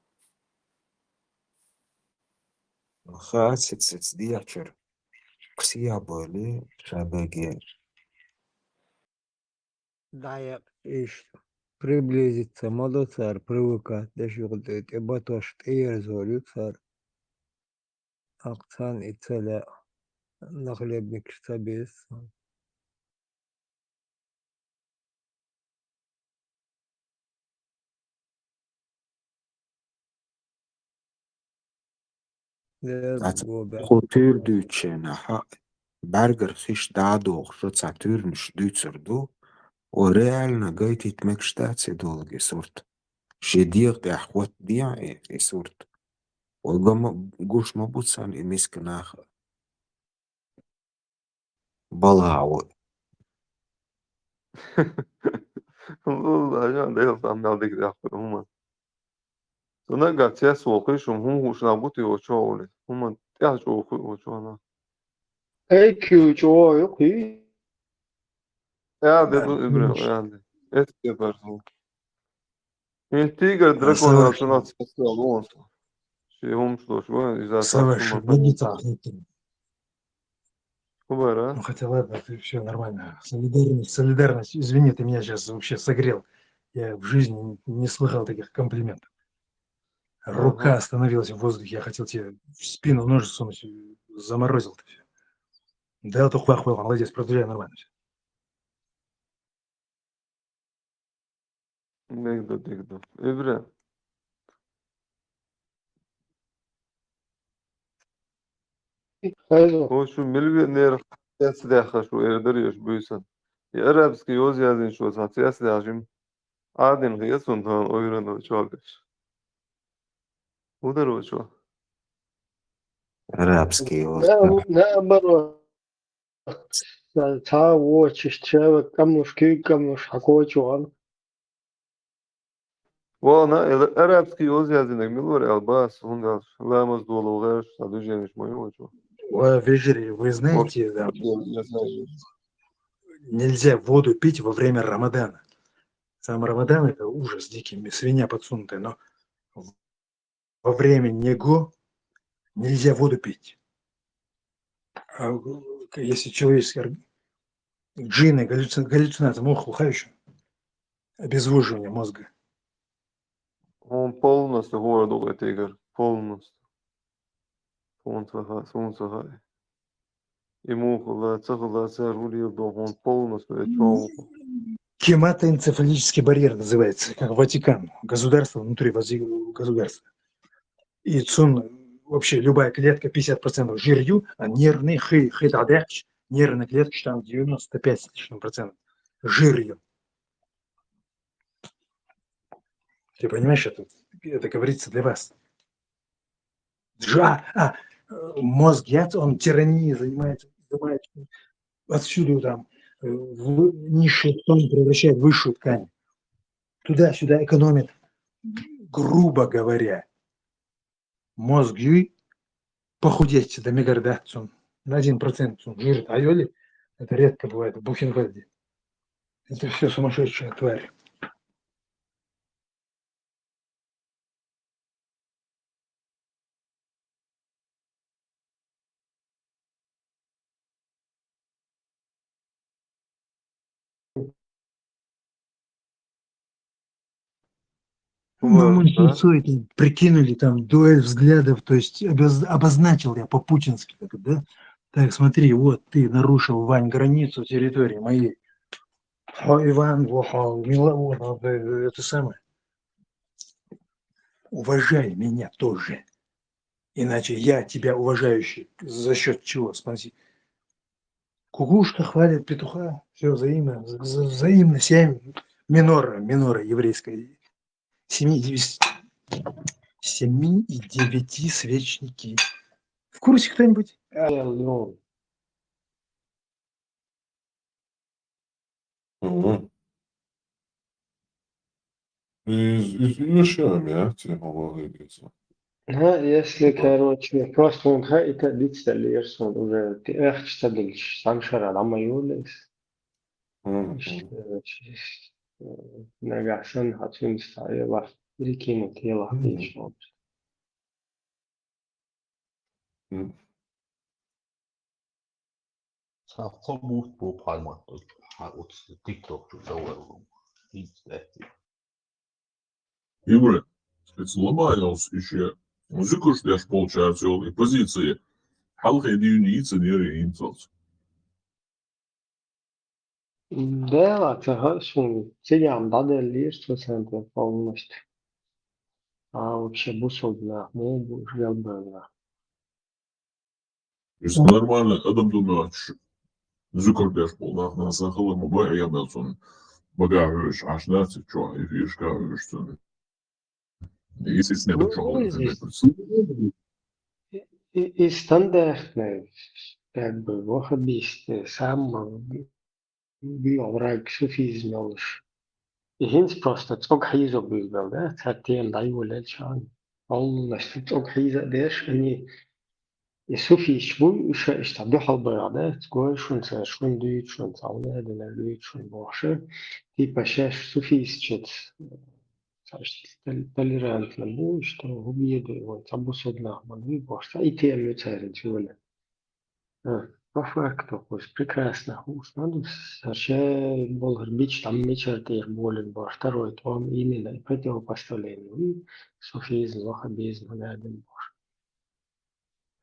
Ха, сиц, сиц дехьа чуьра. Кху сехьа болу, ша беге. ДӀаяккха иштта приблизиться ма до цара, привыкать деш юкъа тӀе, тӀе батош тӀеерзор ю цара. Аккха царна и ца лаьа, нахлебникаш ца беза царна. Дац, кхо туьйр дуьйцученахьа, бӀаргара хиш дӀадохуш цхьа туьйранаш дуьйцур ду, о, реально гайтийта мегаш дац идеологи сурт. Шен дегӀа тӀехь хӀоттадехьа и, и сурт. Вай га ма, гуш ма бу царна и миска нах. Балагьа ву. Лулла, жан, Дела, сан мел дика дехкар, хӀума. Цунагга цец вокхуьйтуш, хӀума хууш нах бу те вочо а ули. ХӀума тӀехь чӀогӀа хуьу вочо нах. Ай, кху чӀогӀа ю, кху. Я, де ду, Ибрем, я, де. Эцке парзу. Ин тигр дракон цунах цецваьлла ву. Ши хӀумаш лош ву, иза Саваш, сахума бегица, хӀума. Хубара? Ну, хотя ладно, это всё нормально. Солидарность, солидарность. Извини, ты меня щас вообще согрел. Я в жизни не, не слыхал таких комплиментов. Рука Ага. остановилась в воздухе, я хотел тебе в спину нож сунуть, заморозил ты всё. Да, то хуя, хуя, молодец, продолжай, нормально всё. Дегда, дегда. Ибрем. Хайзу. Хо шу милве нер хатес дяха шу эрдер еш буйсан. И арабский оз язин шу хатес дяжим. Адин хиясун тан ойран очуагаш. Удар очуа. Арабский оз. Да, наоборот. Ца вочиш, чева камуш, куьг камуш, хьакочу ван. Вона, э, арабский оз язинаг милвар албас, хӀунда аьлча ламаз долу гӀерш, ца движениеш ма ю вачо. Ва вежарий, вы знаете, да, я знаю. Нельзя воду пить во время Рамадана. Сам Рамадан — это ужас дикий, свинья подсунутая, но во время него нельзя воду пить. А, э, если человеческий орг-, джинны, галлюци-, галлюцинация, муха хӀу хаьий шу? Обезвоживание мозга. Он полностью город угу тигр, полностью. Сунца ха-, сунца ха. И муха ла, ца ха ла, ца рулил дохун полностью, я чё? Гематоэнцефалический барьер называется, как Ватикан. Государство внутри вози-, государства. И цун, вообще любая клетка пятьдесят процентов жирью, а нервный хи, хи дадекч, нервная клетка там девяносто пять с лишним процентов жирью. Ты понимаешь, это, это говорится для вас. Жа-, а, э, мозг яц, он тиранией занимается, занимается. Отсюда там, э, в-, низшую ткань превращает в высшую ткань. Туда-сюда экономит. Грубо говоря, мозг юй похудеть до мегардат цун. На один процент цун жир айоли. Это редко бывает в Бухенвальде. Это всё сумасшедшая тварь. Ну, мы с Лисой там прикинули, там дуэль взглядов, то есть обоз-, обозначил я по-путински, как, да? Так, смотри, вот ты нарушил, Вань, границу территории моей. Хо, Иван, во, хо, мила, во, хо, э, это самое. Уважай меня тоже. Иначе я тебя уважающий. За счёт чего? Смотри. Кукушка хвалит петуха. Всё взаимно. Вза-, вза-, взаимно. Семь минора, минора еврейская. Семи, семи и девяти свечники. В курсе кто-нибудь? Мгм. Из, из, из, ещё мягче говорится. Ха, если, короче, просто он ха, это лица лерсон уже, ты эх, что дальше, сам шара, лама юлес. Мгм. Ш-, ш-, ш-, нагасан хатун стаила, или кинут, ела, Мгм. Ещё. М. Сан хо муьтӀа бу пхьармат, хьан оцу TikTok чу ца варло. ХӀинца даьттира. Ибра, спецломаялс ище зуькуш деш болчаьрца йолу и позиция хьалхе дийна йийцинера хӀинцалц. Дела ца хаьа суна, цигахь дӀаделлера цо царна тӀе полностью. А вообще бусалба нах муха бу уьш, гелбарна? Уж нормально адам ду моьттуш, зуькар деш болу нах, нах сан хала ма бой, Ӏемал цунна багахь хьоьжуш Ӏаш нах ца чохь, и фишка хьоьжуш цунна. И сисне Ну, чохь и, и, и, и стандартный, как бы, ваххабист, самый биографик суфизм йолуш. И хӀинца просто цӀогу хьийзо буьйсабелла, да, цара тема дӀайолаелча. Оллаш цӀогу хьийза а деш, они и суфийчу буй, уьш иштта дуьхьал бара, да, гой шуна цара, шуна дуьйцу шуна, цхьа ванадина дуьйцу шуна бохуша. Типа шаьш суфийчуьца, цхьа иштта тол-, толерантно бу, что хӀун беду, вайн цхьа бусалба нах ма дуй бохуш, цхьа и тема ю царна чуьра. А, по факту, то есть прекрасно хууш ма ду, ша болхар бича там мичара тӀера болин бохуш, второй тӀом именно и противопоставление вуй, суфизм, ваххабизм, хӀун аьлла бохуш.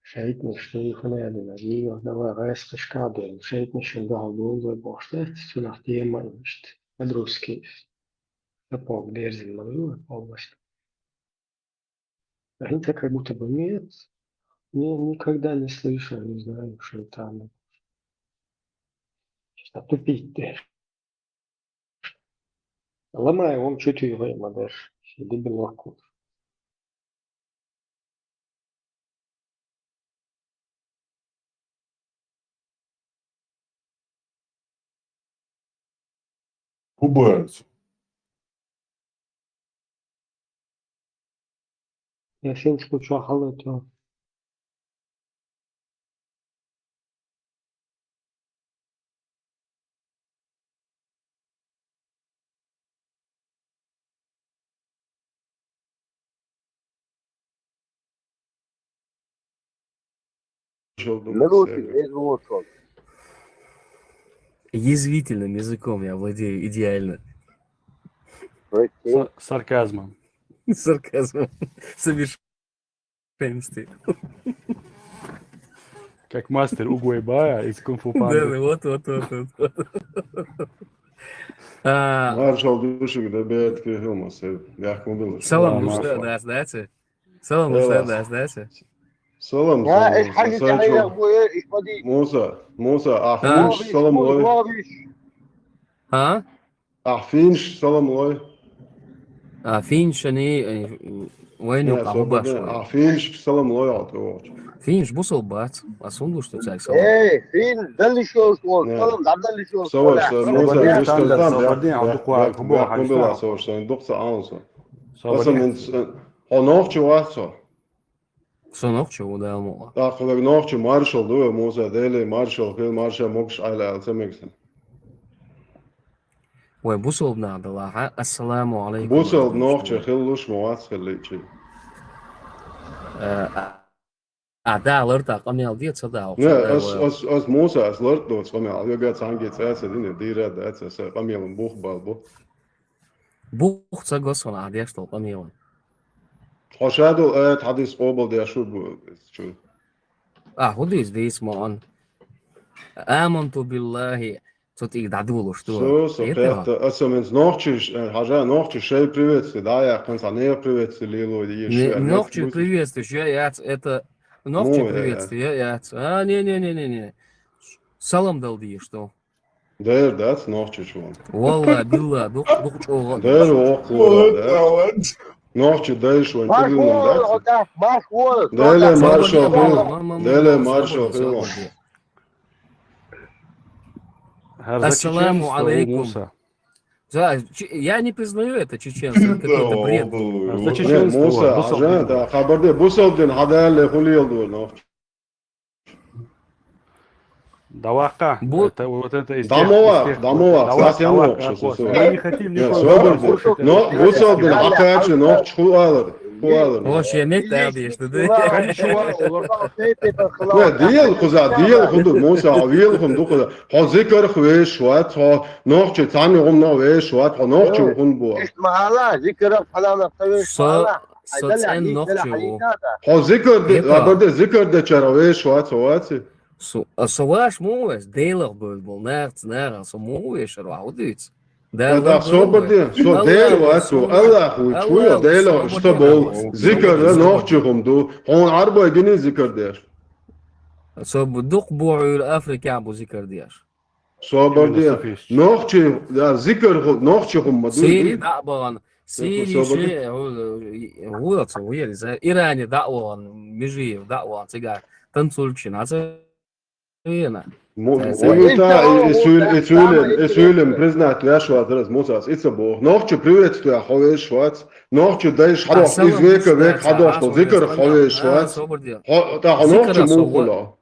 Шайтнаш дуй, хӀун аьлла, и давай гӀайскхашка а дуй, шайтнашна дуьхьал долу вай бохуш дац, цунах тема а иштта, под русский сапог дерзина ма ду вай полностью. А хӀинца как будто бы нет. Не, никогда не слышал, не знаю, что это оно. Что тупить ты. Ламай, он чё ты его ма дашь? Сиди белок. ХӀун бац? Я синчку чохь хьаллату. Минуту, без вопросов. Язвительным языком я владею идеально. Окей. Са-, сарказмом. Сарказмом. Совершенстве. Как мастер Угуайбая из Кунг-фу Панды. Да, да, вот, вот, вот, вот, вот. А, Маршал душик, да, бед, кехил, мастер. Яхму был. Салам, Салам, ну что, маршал. Да, да, да. Салам, Салам. Муса, да, да, да. Салам, Ва, салам, эс хьажи салам, тахьайра салам. Бу, э, иш ма ди. Муса, Муса, А. Ахунч, салам лой. Ловиш. А? Ахфинч, салам лой. Ахфинч, они, э, вайну Не, кабу собаде. Баш. Ахфинч, салам лой, а то. Финч, бусал бац. А сунду, что цаьк салам. Эй, фин, далишо, что Не. Салам, да, далишо, Сава, что, са, Муса, Собаде, Муса, Собаде, Муса, Собаде, Муса, а, дуква, Муса, кубо, Муса, хашта. Муса, Муса, Муса, Муса, Муса, Муса, Муса, Муса, Муса, Муса, Муса, Муса, Муса, Со нохчо ву, Дала мукъа. ТӀаккха хьоьга нохчо маршал ду, Муса, Деле маршал хила, марша могуш Ӏайла аьлла ца мегаш. Вай бусалба нах далахьа, ассаламу алейкум. Бусалба нохчо хилалуш ма вац хилла чи. Э, а, а, да, ларта къамел де, ца да, Не, ца да, ас, вай. Ас, ас Муса, ас ларт доцу къамел, йога цхьаьнгге цӀа ца дина, дийра дац, аса къамелан бух бал бу. Бух ца го сона, а деш долу къамелан. Хьо ша долу аят хьадис къобал деш ву бу, чу. А, хӀун дийца дийца ма ан. Аманту биллахи, цо тӀе дӀадолуш ду. Со, со, Эта кхетта, аса менца нохчиш, э, хьажа, нохчиш шай приветствие, да, яхкан цхьа нехан приветствие лело, еш, Не, я, нохчиш нет, приветствие, я, яц, это, нохчиш Ну, я, я. Приветствие, я, яц. А, не, не, не, не, не. Салам дал дийш, что? Дер дац нохчичун. Валла, билла, дух, дух чӀогӀа. Дер вокху, да. Нохчи дайш ван Маш тигилун вон, дац. Ота, маш вон. Деле Ота, маршо салам хил. Алейкум. Деле маршо хил. Салам алейкум. Ассаламу алейкум. За, чи-, я не признаю это чеченство, это какой-то бред. За Не, чеченство, Муса, бусалба. Ажа, да, хабар де, бусалба дин хьадалле хулиел ду нохчи. Давакъа. Бу- Это, вот это из тех, Дамова, из тех, Дамова, Давакъа, совсем Давакъа, лучше, Костя. Совсем. Мы не хотим Не, никого. Собар. Но, бусалба дин хьакхача, нохчи ху алар, ху алар. Вообще, мек да деш, да, да. Кончуа, Не, диел кхуза, диел хун ду, Муса, виел хун ду кхуза. Хьо зикарх веш вац, хьо нохчи цхьанна гӀум нох веш вац, хьо нохчи хун бу. Ишт ма ала, зикарх хьалана хьавеш Со- ма ала. Со Айдала, цӀен нохчо ву. Хьо зикар де, Эпа. Абарде зикар де чара веш вац, вац. Со, а со ваш мо веш, делах бевр бол, нах, нах, со мо вешар ва, хӀу дуьйц? Да, Да, да, собар де, со Аллах дел ву, вац, со Аллах ву, чу я Аллах дела, ву, что собар бол, де. Зикар да нохчи хум ду, хьон арбай гини зикар деш. Со бу-, дукха бу Ӏуьйра Африкехь бу зикар деш. Собар де. Нохчий, я, зикар ху-, нохчий хӀума ма дуй. Сири дӀа а бахана. Сири собар де. Ши, гӀу-, гӀу-, ца гӀу яра иза. Иране дӀа а вахана, Межиев дӀа а вахана, цигахь танцульчина, хьан ца вена? Мо-, ца, ца. Ой, та, и, и суьйлем, и суьйлем, и суьйлем признать веш вац, раз Мусас, и ца боху. Нохчий приветствие хьо веш вац. Нохчий дайш хьадохку, из века век хьадохку, зикар хьо веш вац. Собар де. Хьо, та хьо нохчий мухула.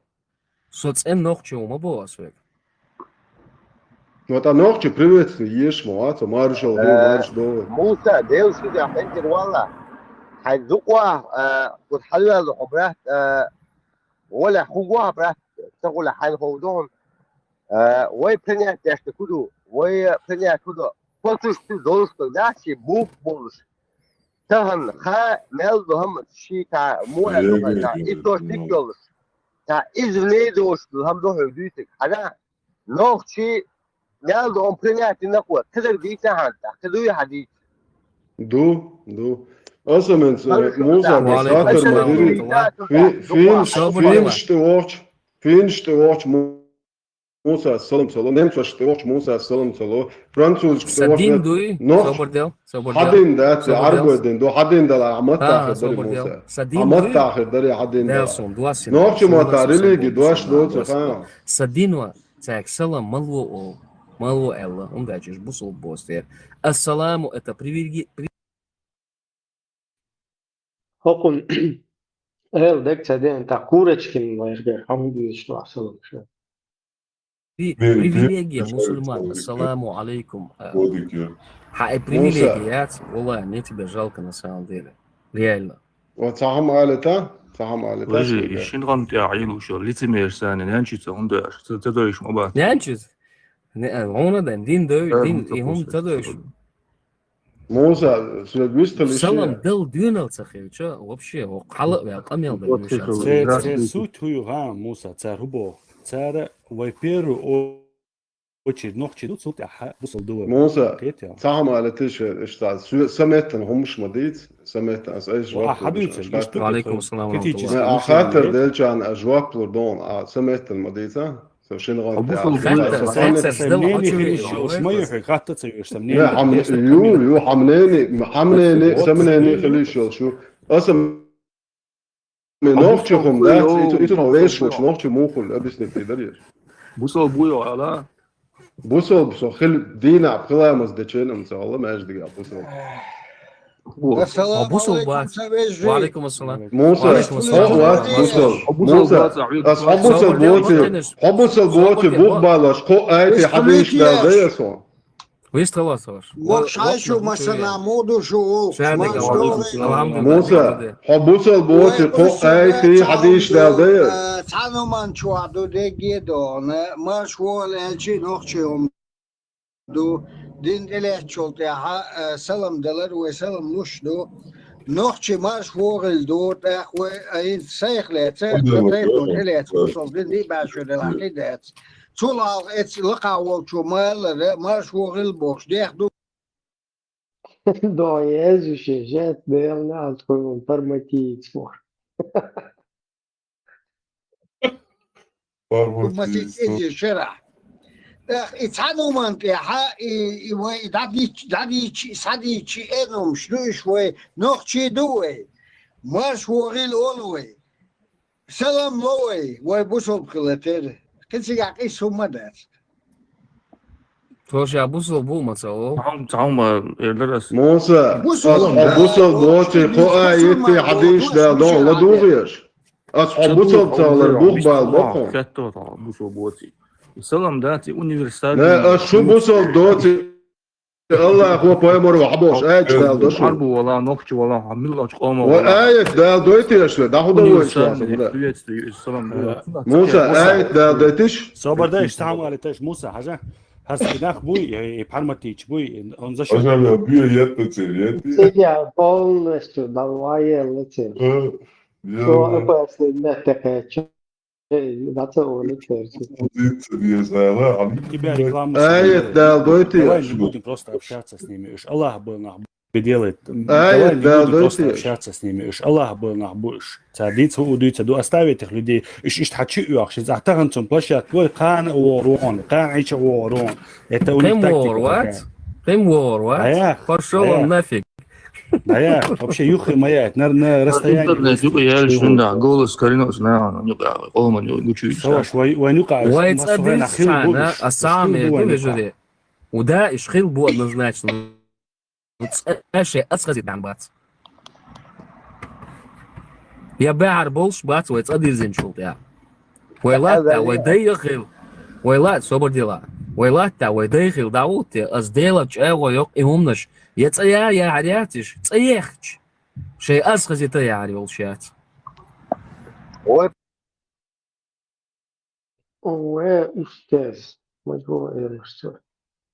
Со цӀен нохчо ма боху ас вега. Ну, тӀа нохчо приветствие еш ма вац, маршал ду, э, марш ду. Муса, Делан шуьгахь хӀинтира валла. Хьайн зукъа, э, кху хьалваьлла хьо брат, э, вале хӀун го хьан брат, ца гӀула хьайн хов ду хьуна. Э, вай принять деш ду ку ду, вай принять ку ду. Кхочуш ду, долуш ду, нахчий бух болуш. Тахана ха мел ду хӀама ши та муха аьлла, и то стик йолуш. Ца иза вне доцуш ду, хӀама ду хьоьга дуьйцург. Хьан нохчий мел ду хӀума принять дина кхо, кхидерг дийца хьан, ца кхидуй хьан дийца? Ду, ду. Аса менца, Муса, ма хаттар ма дирий. Фи-, финш, финш тӀе вохчу, финш тӀе вохчу Муса салам ца ло, немцош тӀе вохчу Муса салам ца ло, французашка тӀе вохчу. Сан дин дуй, нох-, собар дел, собар дел. Хьан дин дац, Ӏарбой дин ду, хьан дин дала, хьан маттахь хир дарий, Муса? Сан дин дуй. Хьан маттахь хир дарий, хьан дин дала. Нохчий маттахь религи дош доцу, хан. Сан дин ва, цаьрга салам ма ло олу, ма ло аьлла, хӀунда аьлча уьш бусулба боцу дела. Ассаламу, это привилеги-, при-, ХӀокхунна эл дег ца деана, тӀаккха курочкин вайргар хьан хӀун дезаш ду, салам ша? При-, привилегия мусульман. Ассаламу алейкум. Хьан и привилегия яц, валлахи, мне тебя жалко на самом деле. Реально. Ва цхьа хӀума алита, цхьа хӀума алита. Вежи, и шин гӀан тӀехь Ӏийла уьш йолу лицемерш санна, нянчица хӀунда аьлча, ца, ца дойуш ма бац. Нянчица? Не, а, хьуна дан, дин дой, дин, и хӀума ца дойуш. Муса, соьга вистхила иштта. Салам дала доьналла ца хилча, вообще, хӀокху хьала а ваьлла, къамел дан вуьйш. Церан, церан суть хӀун ю, гӀа, Муса, цара хӀун боху? Цара вай первую о-, очередь нохчий ду, цул тӀаьхьа бусал ду вай. Муса, кхетий? Цхьа хӀума ала тиша, иштта, соьга са меттана хӀумаш ма дийца, са меттана ас айса жоп лур ду. Ва алейкум ассалам ва рахматуллах. Кхетий, ас хаттар делчарна ас жоп лур ду, а са меттана ма дийца. Со шина гӀан тӀехь. Хьо бусал бу, хьо бусал бу. Сан мнение хила йиш йолуш ма ю хьоьга, хатта ца веш сан мнение. Ю, ю, хьан мнение, хьан мнение, сан мнение хила йиш йолуш ю. Аса ме нохчи хӀума дац, и цу, и цу вешвоч нохчи мухула, объяснить дар еш. Бусал бу йо, ала? Бусал бу со хила дийнахь пхи ламаз дечен, амма ца вала маьждигахь бусал. Ассаламу алейкум, ца вежарий. Ва алейкум ассалам. Муса, хьо вац бусал. Муса, ас хьо бусал боций, хьо бусал боций, бух балош, кхо айти хьадийш дал дай ас хьо. Вистхила ас ваш. Вокху шайшу масана муха ду шу? Муса, хьо бусал боций, кхо айти хьадийш дал дай ас. Цхьана хӀуман чохь ду дегге дона, марш вогӀал аьлчи нохчи хӀума ду, дин тӀелаьцначул тӀаьхьа, а, салам далар, вай салам луш ду. Нохчи марш вогӀийла ду, тӀаккха вай, а, хӀинца сайх лаьцна, тайпана тӀелаьцна, бусалба дин дийбаьлла шо делахь кхин дац. Цул алха эцу лакхахь волчо ма аллара, марш вогӀийла бохуш, дех ду. ДогӀу еза шен, жет Делан неӀалт хуьлу, парматийца бохуш. Парматийца. Парматийца шарахь. ТӀаккха и цхьана хӀуманна тӀехьа, и, и вай дӀадийч-, дӀадийчи, схьадийчи, эрна хӀумаш ду уьш вай, нохчий ду вай. Марш вогӀийла олу вай. Салам ло вай, вай бусалба хила тера. Кхин цигахь къийса хӀума дац. Тхо ша бусалба бу ма ца олу. Цхьа хӀума, цхьа хӀума эр дара ас. Муса, ас хьо бусалба боций, кхо а йитти хьадийш дала дон ладугӀеш. Ас хьо бусалба ца олар бух бала боккху. Хетто тхьо бусалба боций. И салам дац, и универсальный. Не, ас шу бусалба доций. Аллахо пайхамар ваха бохуш, аят дала до шу. Арбу вала, нохчи вала, хьан миллач къома вала. Ва аят дала дойтеш ве, даху довойш ваца, бля. Приветствую, салам. Муса, аят дала дойтеш? Собар дай, иштта хӀама алийташ, Муса, хьажа. Хьарс нах буй, и, и пхьарматийча буй, он за что? Хьажа, бля, бьё, я то цель, я то. Тебя полностью, давай, я летел. Э, я, что бля. Опасно, да, такая чё? Эй, дӀа ца олу церча. Позиция деза, ала, хьан. Тебя реклама. Аят дала дойтеш? Давай не будем просто общаться с ними. Уж Аллах был нах. делает. Ай, давай не да, буду просто общаться с ними. Уж Аллах был нах будешь. Цадиц у дуйца ду оставить этих людей. Иш иш хачи уах шиз. А тахан цум площадка. Ой, кана уорон, кана ича уорон. Это у них тактика такая. Кем уорват? Кем уорват? А я, пошёл он нафиг. Да я, вообще юхи моя, на, на расстоянии. Интернет юхи я лишь да, голос коренос, на, ну, не да, о, мы не учусь. Саваш, вай, вай, ну-ка, вай, цадиц, а самое, ну, вижу. Уда иш хил бу однозначно. Ше аз хазит дан бац. Я бяхар болш бац, вай цӀа дирзинчул тӀа. Вай латта, вай дайхил. Вай лат, собар дела. Вай латта, вай дайхил давут те, аз дела чӀаго йоқ и умнаш. Я цӀа я, я харятиш, цӀа ехч. Ше аз хазита я хари болш яц. Вай Ой, устез, мажбур эрмашца.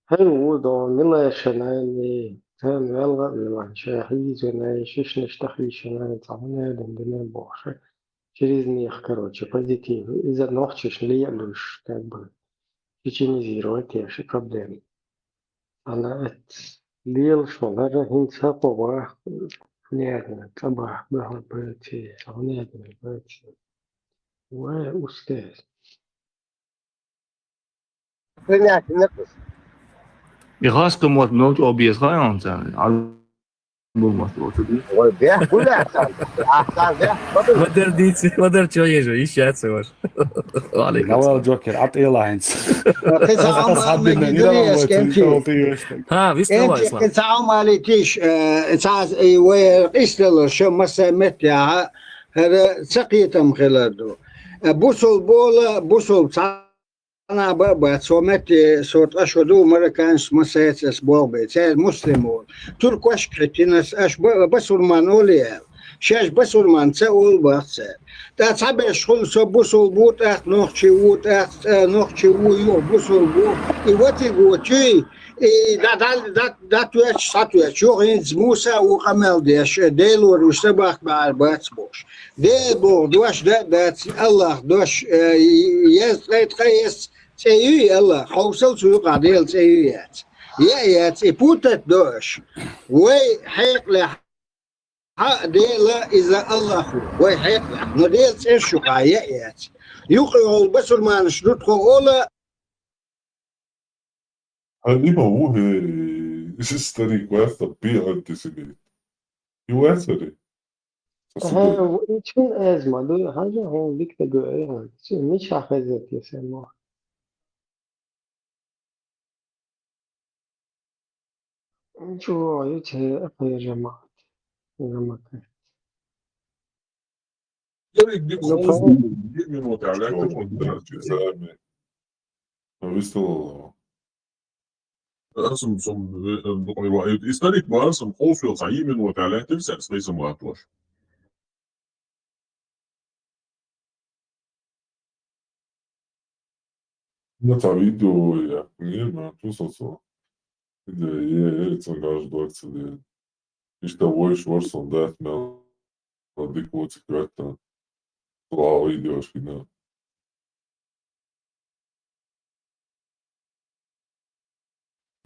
Хай удо, милай шанайни, тан велга милан, шахи жанай, шишнеш тахи шанай, цамне дендене бохше. Через них, короче, позитив. Из-за ногчиш лиялуш, как бы, чеченизировать яши проблем. Ана эт лиялуш валара хинца кова, нервно, таба, бахар бати, нервно, бати. Вай, устез. Принять не пусть. И хаска мот нот объезд хаянца. А бу мот вот. Ой, бя, гуляться. А, да, бя. Вадар дици, вадар чё ежу, ищаться ваш. Алейкум. Навал Джокер, ат элайнс. Ха, вистала ислам. Ха, вистала ислам. Ца амалитиш, э, ца, э, вай, истала, шо маса мет я, ха, хара цакитам хиладу. Э, бусул бола, бусул ца Ана ба, ба, цо метте, со тӀа шо ду, мараканш масаец эс болбе, цер муслимун. Туркош кхетинас, аш ба, басурман олиял. Шаш басурман ца ол бахце. Та ца беш хул со бусул бу, тӀах нохчи у, тӀах, э, нохчи у, ю бусул бу. И вати гу, чуй, и да, да, да, да, туяч, са туяч. Ю хинц Муса у къамел деш, э, делур уж са бахт баар бац бош. Де бо, дош да, дац, Аллах, дош, э, ез, къайт, къайс, ЦӀе юй Аллах, хьовсал цу юкъа Дела цӀе юй яц. Я яц, и путать дош. Вай хьекъле хьа Дела иза Аллаху. Вай хьекъле. Но Дела цӀе шуха я яц. Юкъе гьол басурманаш дутхо ола. Хьа има ву хӀе, старик, васта би антисемит. И вацари? Ха, ичин эз ма ду, хӀанз хьун дика дагу, э, хьун. Чи мича хезет есе мо. Чу, ю че, э, жамаат. Жамаат. Старик, дик. Ну, хозу, по-моему, дик минут, а, лягте, вот, да, часами. Вистала. Асум сум, э, э, историк бар, сум холсуел са, именно вот, а, лягте, все, смысл бар, тоже. Ну, та видео, я, не, ну, просто со. Где, е, е, цангаж, дорцы, де. Ишта войш вар солдат, мел, дик вот секретно. Слава идёшки, да.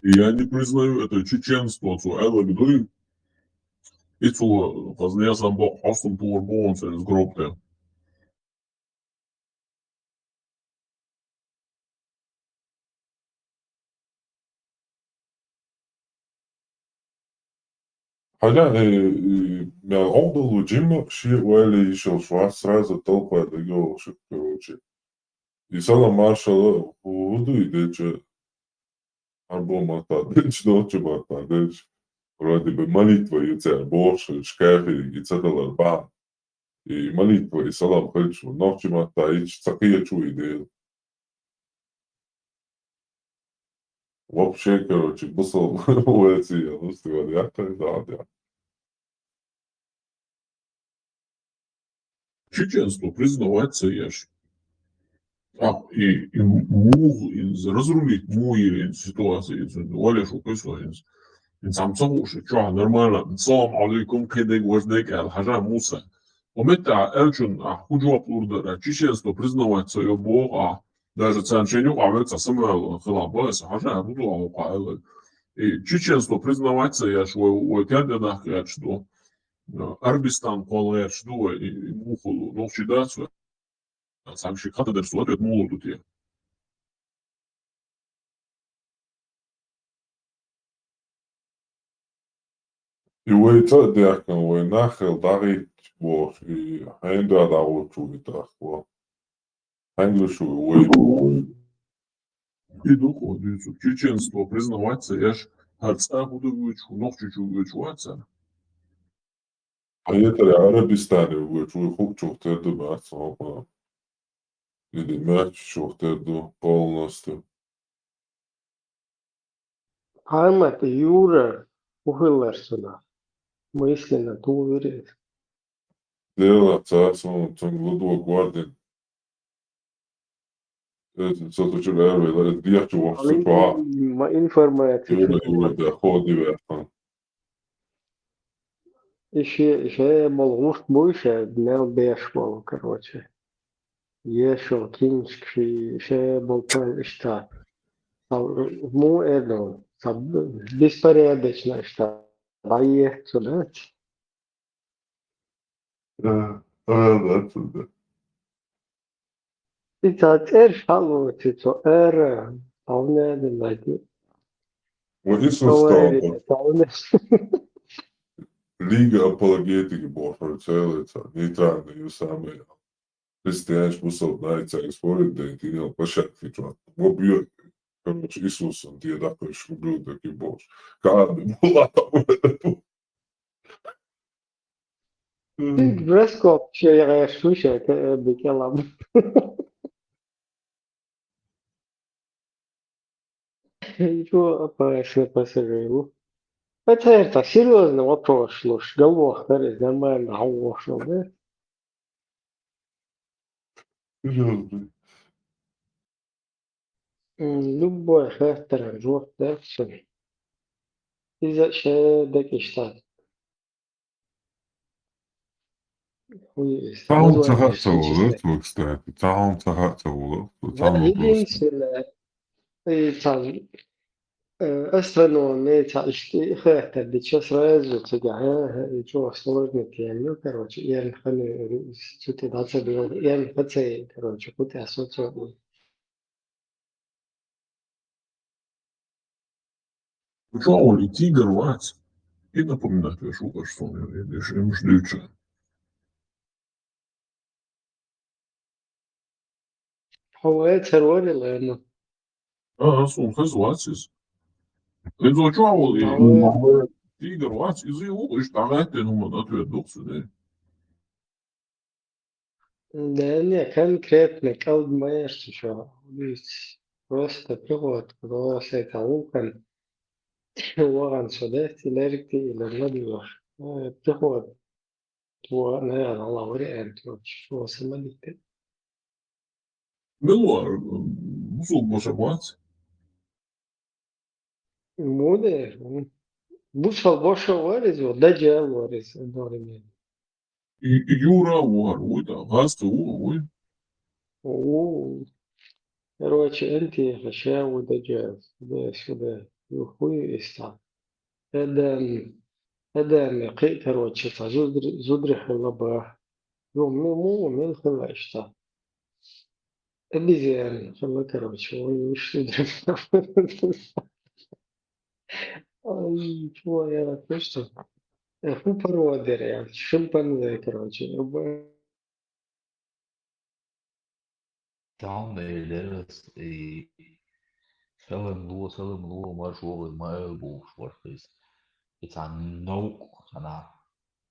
Я не признаю это чеченство, цу Элла Гдуй. И цу Хазнеясан бо хостум тур бон через группе. Хьаля, э, э, мел гӀовдалу жимма ши вали ишал шварц сразу толпа дагавал шук, короче. И сала маршала гӀуду и деча арбо мата деч, доча мата деч. Вроде бы молитва ю ця бохша, шкафи, и цадалар ба. И молитва, и салам хилчу, нохчи мата ич цакия чу и дел. Вообще, короче, бусал войци, я, ну, что говорю, я так, да, да. Чеченство признавать ца еш. А, и, и муг, и разрулить муг или ситуацию, и валеш укысла, и сам ца гуш, чё, нормально. Салам алейкум, кедек, вождек, ал хажа Муса. Омета элчун, а, худжуап лурдара, чеченство признавать ца ё бог, а, даже цан шеню, а век ца самал хила бо, эс хажа, буду, а, ука, эл. И чеченство признавать ца еш вай, вай тердедахка гӀерташ ду. Арабистан кхолла гӀерташ ду вай, и, и муха лу, нохчий дац вай. Цхьа ши хатадерс ватвет муха ду те. И вай цӀа а даьхкина, вай нах хила дӀагӀийтта бохуш, и хьайна дуьхьа дӀагӀуттуш ву и тӀаккха. Хьаьнгара шу вай? И дукха дуьйцу. Чеченство признавать ца еш, хӀара цӀа хӀу ду вуьйцуш, нохчочу вуьйцуш вац цара. Хьаетаре Арабистане вуьйцуш, вуй хуучух тера ду бац хӀокхуна. Или маьччух тера ду полностью. Ахьмад, Юра, хӀу хиллар цунах? Мысленно тухур иза. Дела, цаьрца вон цунга лудо гор дина. Эцу цо ту чуьра аьлла, эцу дехча воккхача чохь. Ма информация. Юра, Юра, да, ходи веххан. И ше, ше болу гӀурт буй ше, мел беш болу, короче. Ешо кинчкаши, ше болу тал иштта. Цхьа му эр ду, цхьа беспорядочно иштта. ДӀаехцу, да? Да, да, да, да. И цхьа цӀераш хьалоци цо ара, хьовнеда лади. Вот Иисус Хьовнеда стал. Лига апологетики бохура целый цхьа, нейтральный ю самый. Христианаш, бусалба нах цаьрга спорить дайта, йина площадка чохь. Во бьё, короче, Иисусан де даккхуьйтуш, билггал ки бохуш. Каьрда була. Дресс-код шайгӀа шу шайка бикелам. Чо опасный пассажир ву? Эцерта серьёзный вопрос луш, галвохтар из нормально хьалвохшал, да? Серьёзный. М, любой хаттаран жоп дерг цунна. Иза ше декъиштат. Цхьа хӀума ца хаьа ца волу, кстати. Цхьа хӀума ца хаьа ца волу. Цхьа хӀума просто. Единственное, и цхьа, э, астрономия, цхьа ишти хаттар дича сразу цигахь, э, э, и чо сложный тема, короче, эрна хани, цу тӀе дӀа ца бигӀа, эрна ха ца е, короче, кху тӀе со ца. Чо олу, и тигр вац? И напоминать веш ву аш суна, я, я, я, я, я, я. Хьо вай ца рорила, ну. А, а, суна хеза вац иза. Иза чо олу, и, а, тигр вац, иза и ву, иштта дӀагӀаьттина хӀуманна ответ ду-кх цу, да? Да не, конкретно кӀалд ма яьрча чо. Просто приход, просто это вулкан. ВагӀан со дехти лерти или ладугӀа. Э, приход. Тво, наверное, Аллах вариант вообще. Шо самолетте. Мила вара, бусалба бошар вац? Муде, м, бусалба бошар вариза, дажал вариза, одновременно. И, и Юра вара, вуй да, гӀазкхи ву, вуй. О, короче, эн тӀехьа ша ву дажал, сюда, сюда, юхуй иста. Адам, Адам, кхин, короче, цхьа зудри, зудри хилла ба. Ю, му, му, мила хилла иштта. Обезьяна хилла, короче, вай уьш зудри. Ай, чего я напишу? Э, фу порода, реально, шимпанзе, короче. Таун элерас и салам ло, салам ло, марш вогӀий, ма ала бохуш вара иза. И цхьа новкъа, цхьа нах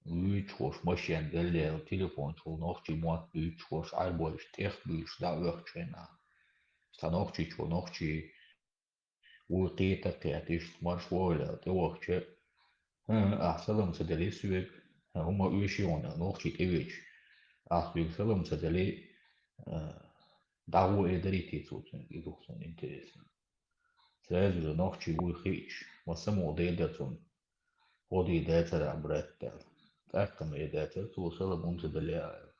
вуьйцуш волуш, машен галлел, телефончул нохчий мотт буьйцуш волуш, Ӏарбойш тӀех буьйцуш, дӀа оьхучу хенахь. Цхьа нохчичо, нохчий вуй кхета а кхетта, иштта марш вогӀийла тӀевахча, хӀун, ахь салам ца делий соьга, хӀума оьший хьуна, нохчий тӀевеача, ахь соьга салам ца делий, а, дӀагӀо э дарий те цо цуьнга, иза ду-кх суна интересно. Сразу же нохчий вуй хиъча, ма самукъа дайдара цунна, гӀо дийр дацара ахь, брат, аьлла. ТӀаккха ма э дацара цо салам хӀунда ца делий, аьлла.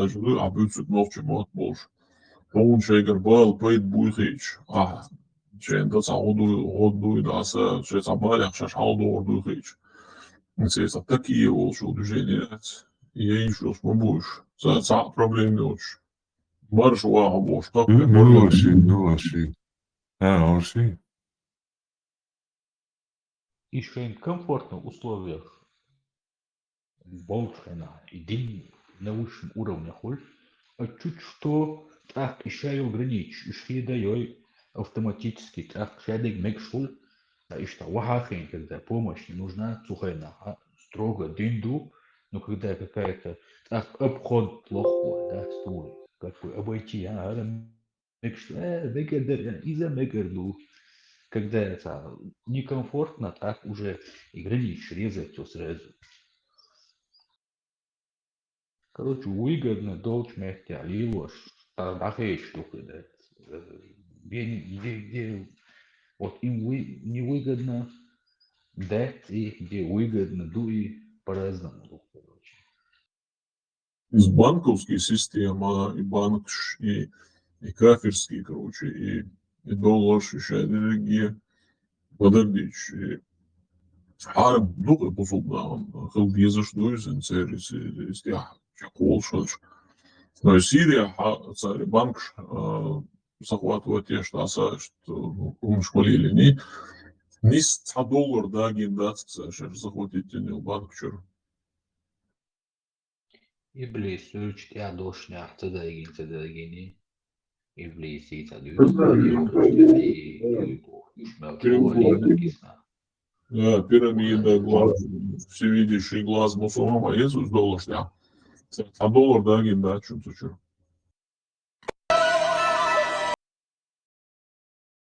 Аша дуй, ахь буьйцург нохчий мотт болуш. Тхуна шайгара бала пайда буй хеташ, ахь шайна дан цхьа гӀо дуй, гӀо дуй даса, шайн цхьа балех шаьш хьалдогӀур дуй хеташ. Цецахь такие волчу движение яц. Я йиш йолуш ма бу уьш. Ца, цхьа а проблема йоцуш. Марша вахьа бохуш, кхаъ, М, марша. Милла ши, милла ши. А, ор ши. И шайн комфортных условиях болчу хенахь, и дин на высшем уровне хуьлу, а чуть что тӀаккха и ша йолу границаш, уьш хеда йой автоматически, тӀаккха ша дерг мегаш хуьлу, а иштта вахьа хен, когда помощь не нужна, цу хенахь, а, строго дин ду, но когда какая-то тӀаккха обход лохур, да, стуй, как бы обойти, а, хӀара мегаш, э, мегар дара, иза мегар ду. Когда это некомфортно, так уже и границаш резать всё сразу. Короче, выгодно долчу меттехь лелош, дӀахеечу дукха, да. Э, где, где, где вот им вы-, невыгодно, да, и где выгодно, ду и по-разному ду, короче. Из банковский система, и банкаш, и, и кафирский, короче, и, и долларш, и шадерриге бадарбича, и хьарам ду, и бусулба нахана хила дезаш ду иза, церан иза, иза тӀехь чекхволуш хилча. Но и Сирия хьа-, цари банкаш, а, захватывать еш дӀаса, иштта, ну, хӀумаш ма лелийний. Нис цхьа доллар дагийна дац, ца шаьш захватить йина йолу банк чуьра. Иблис суьрчу тӀаьхьа дошнехь ца дагийна, ца дагийний. Иблис и ца дуьйцу, и, и, и, уьш мел чӀогӀа лелийна кисна. Да, пирамида, глаз, всевидящий глаз, мусулман ма еза уьш долларш тӀехь. Цхьа доллар дагийна дац шуна цу чуьра.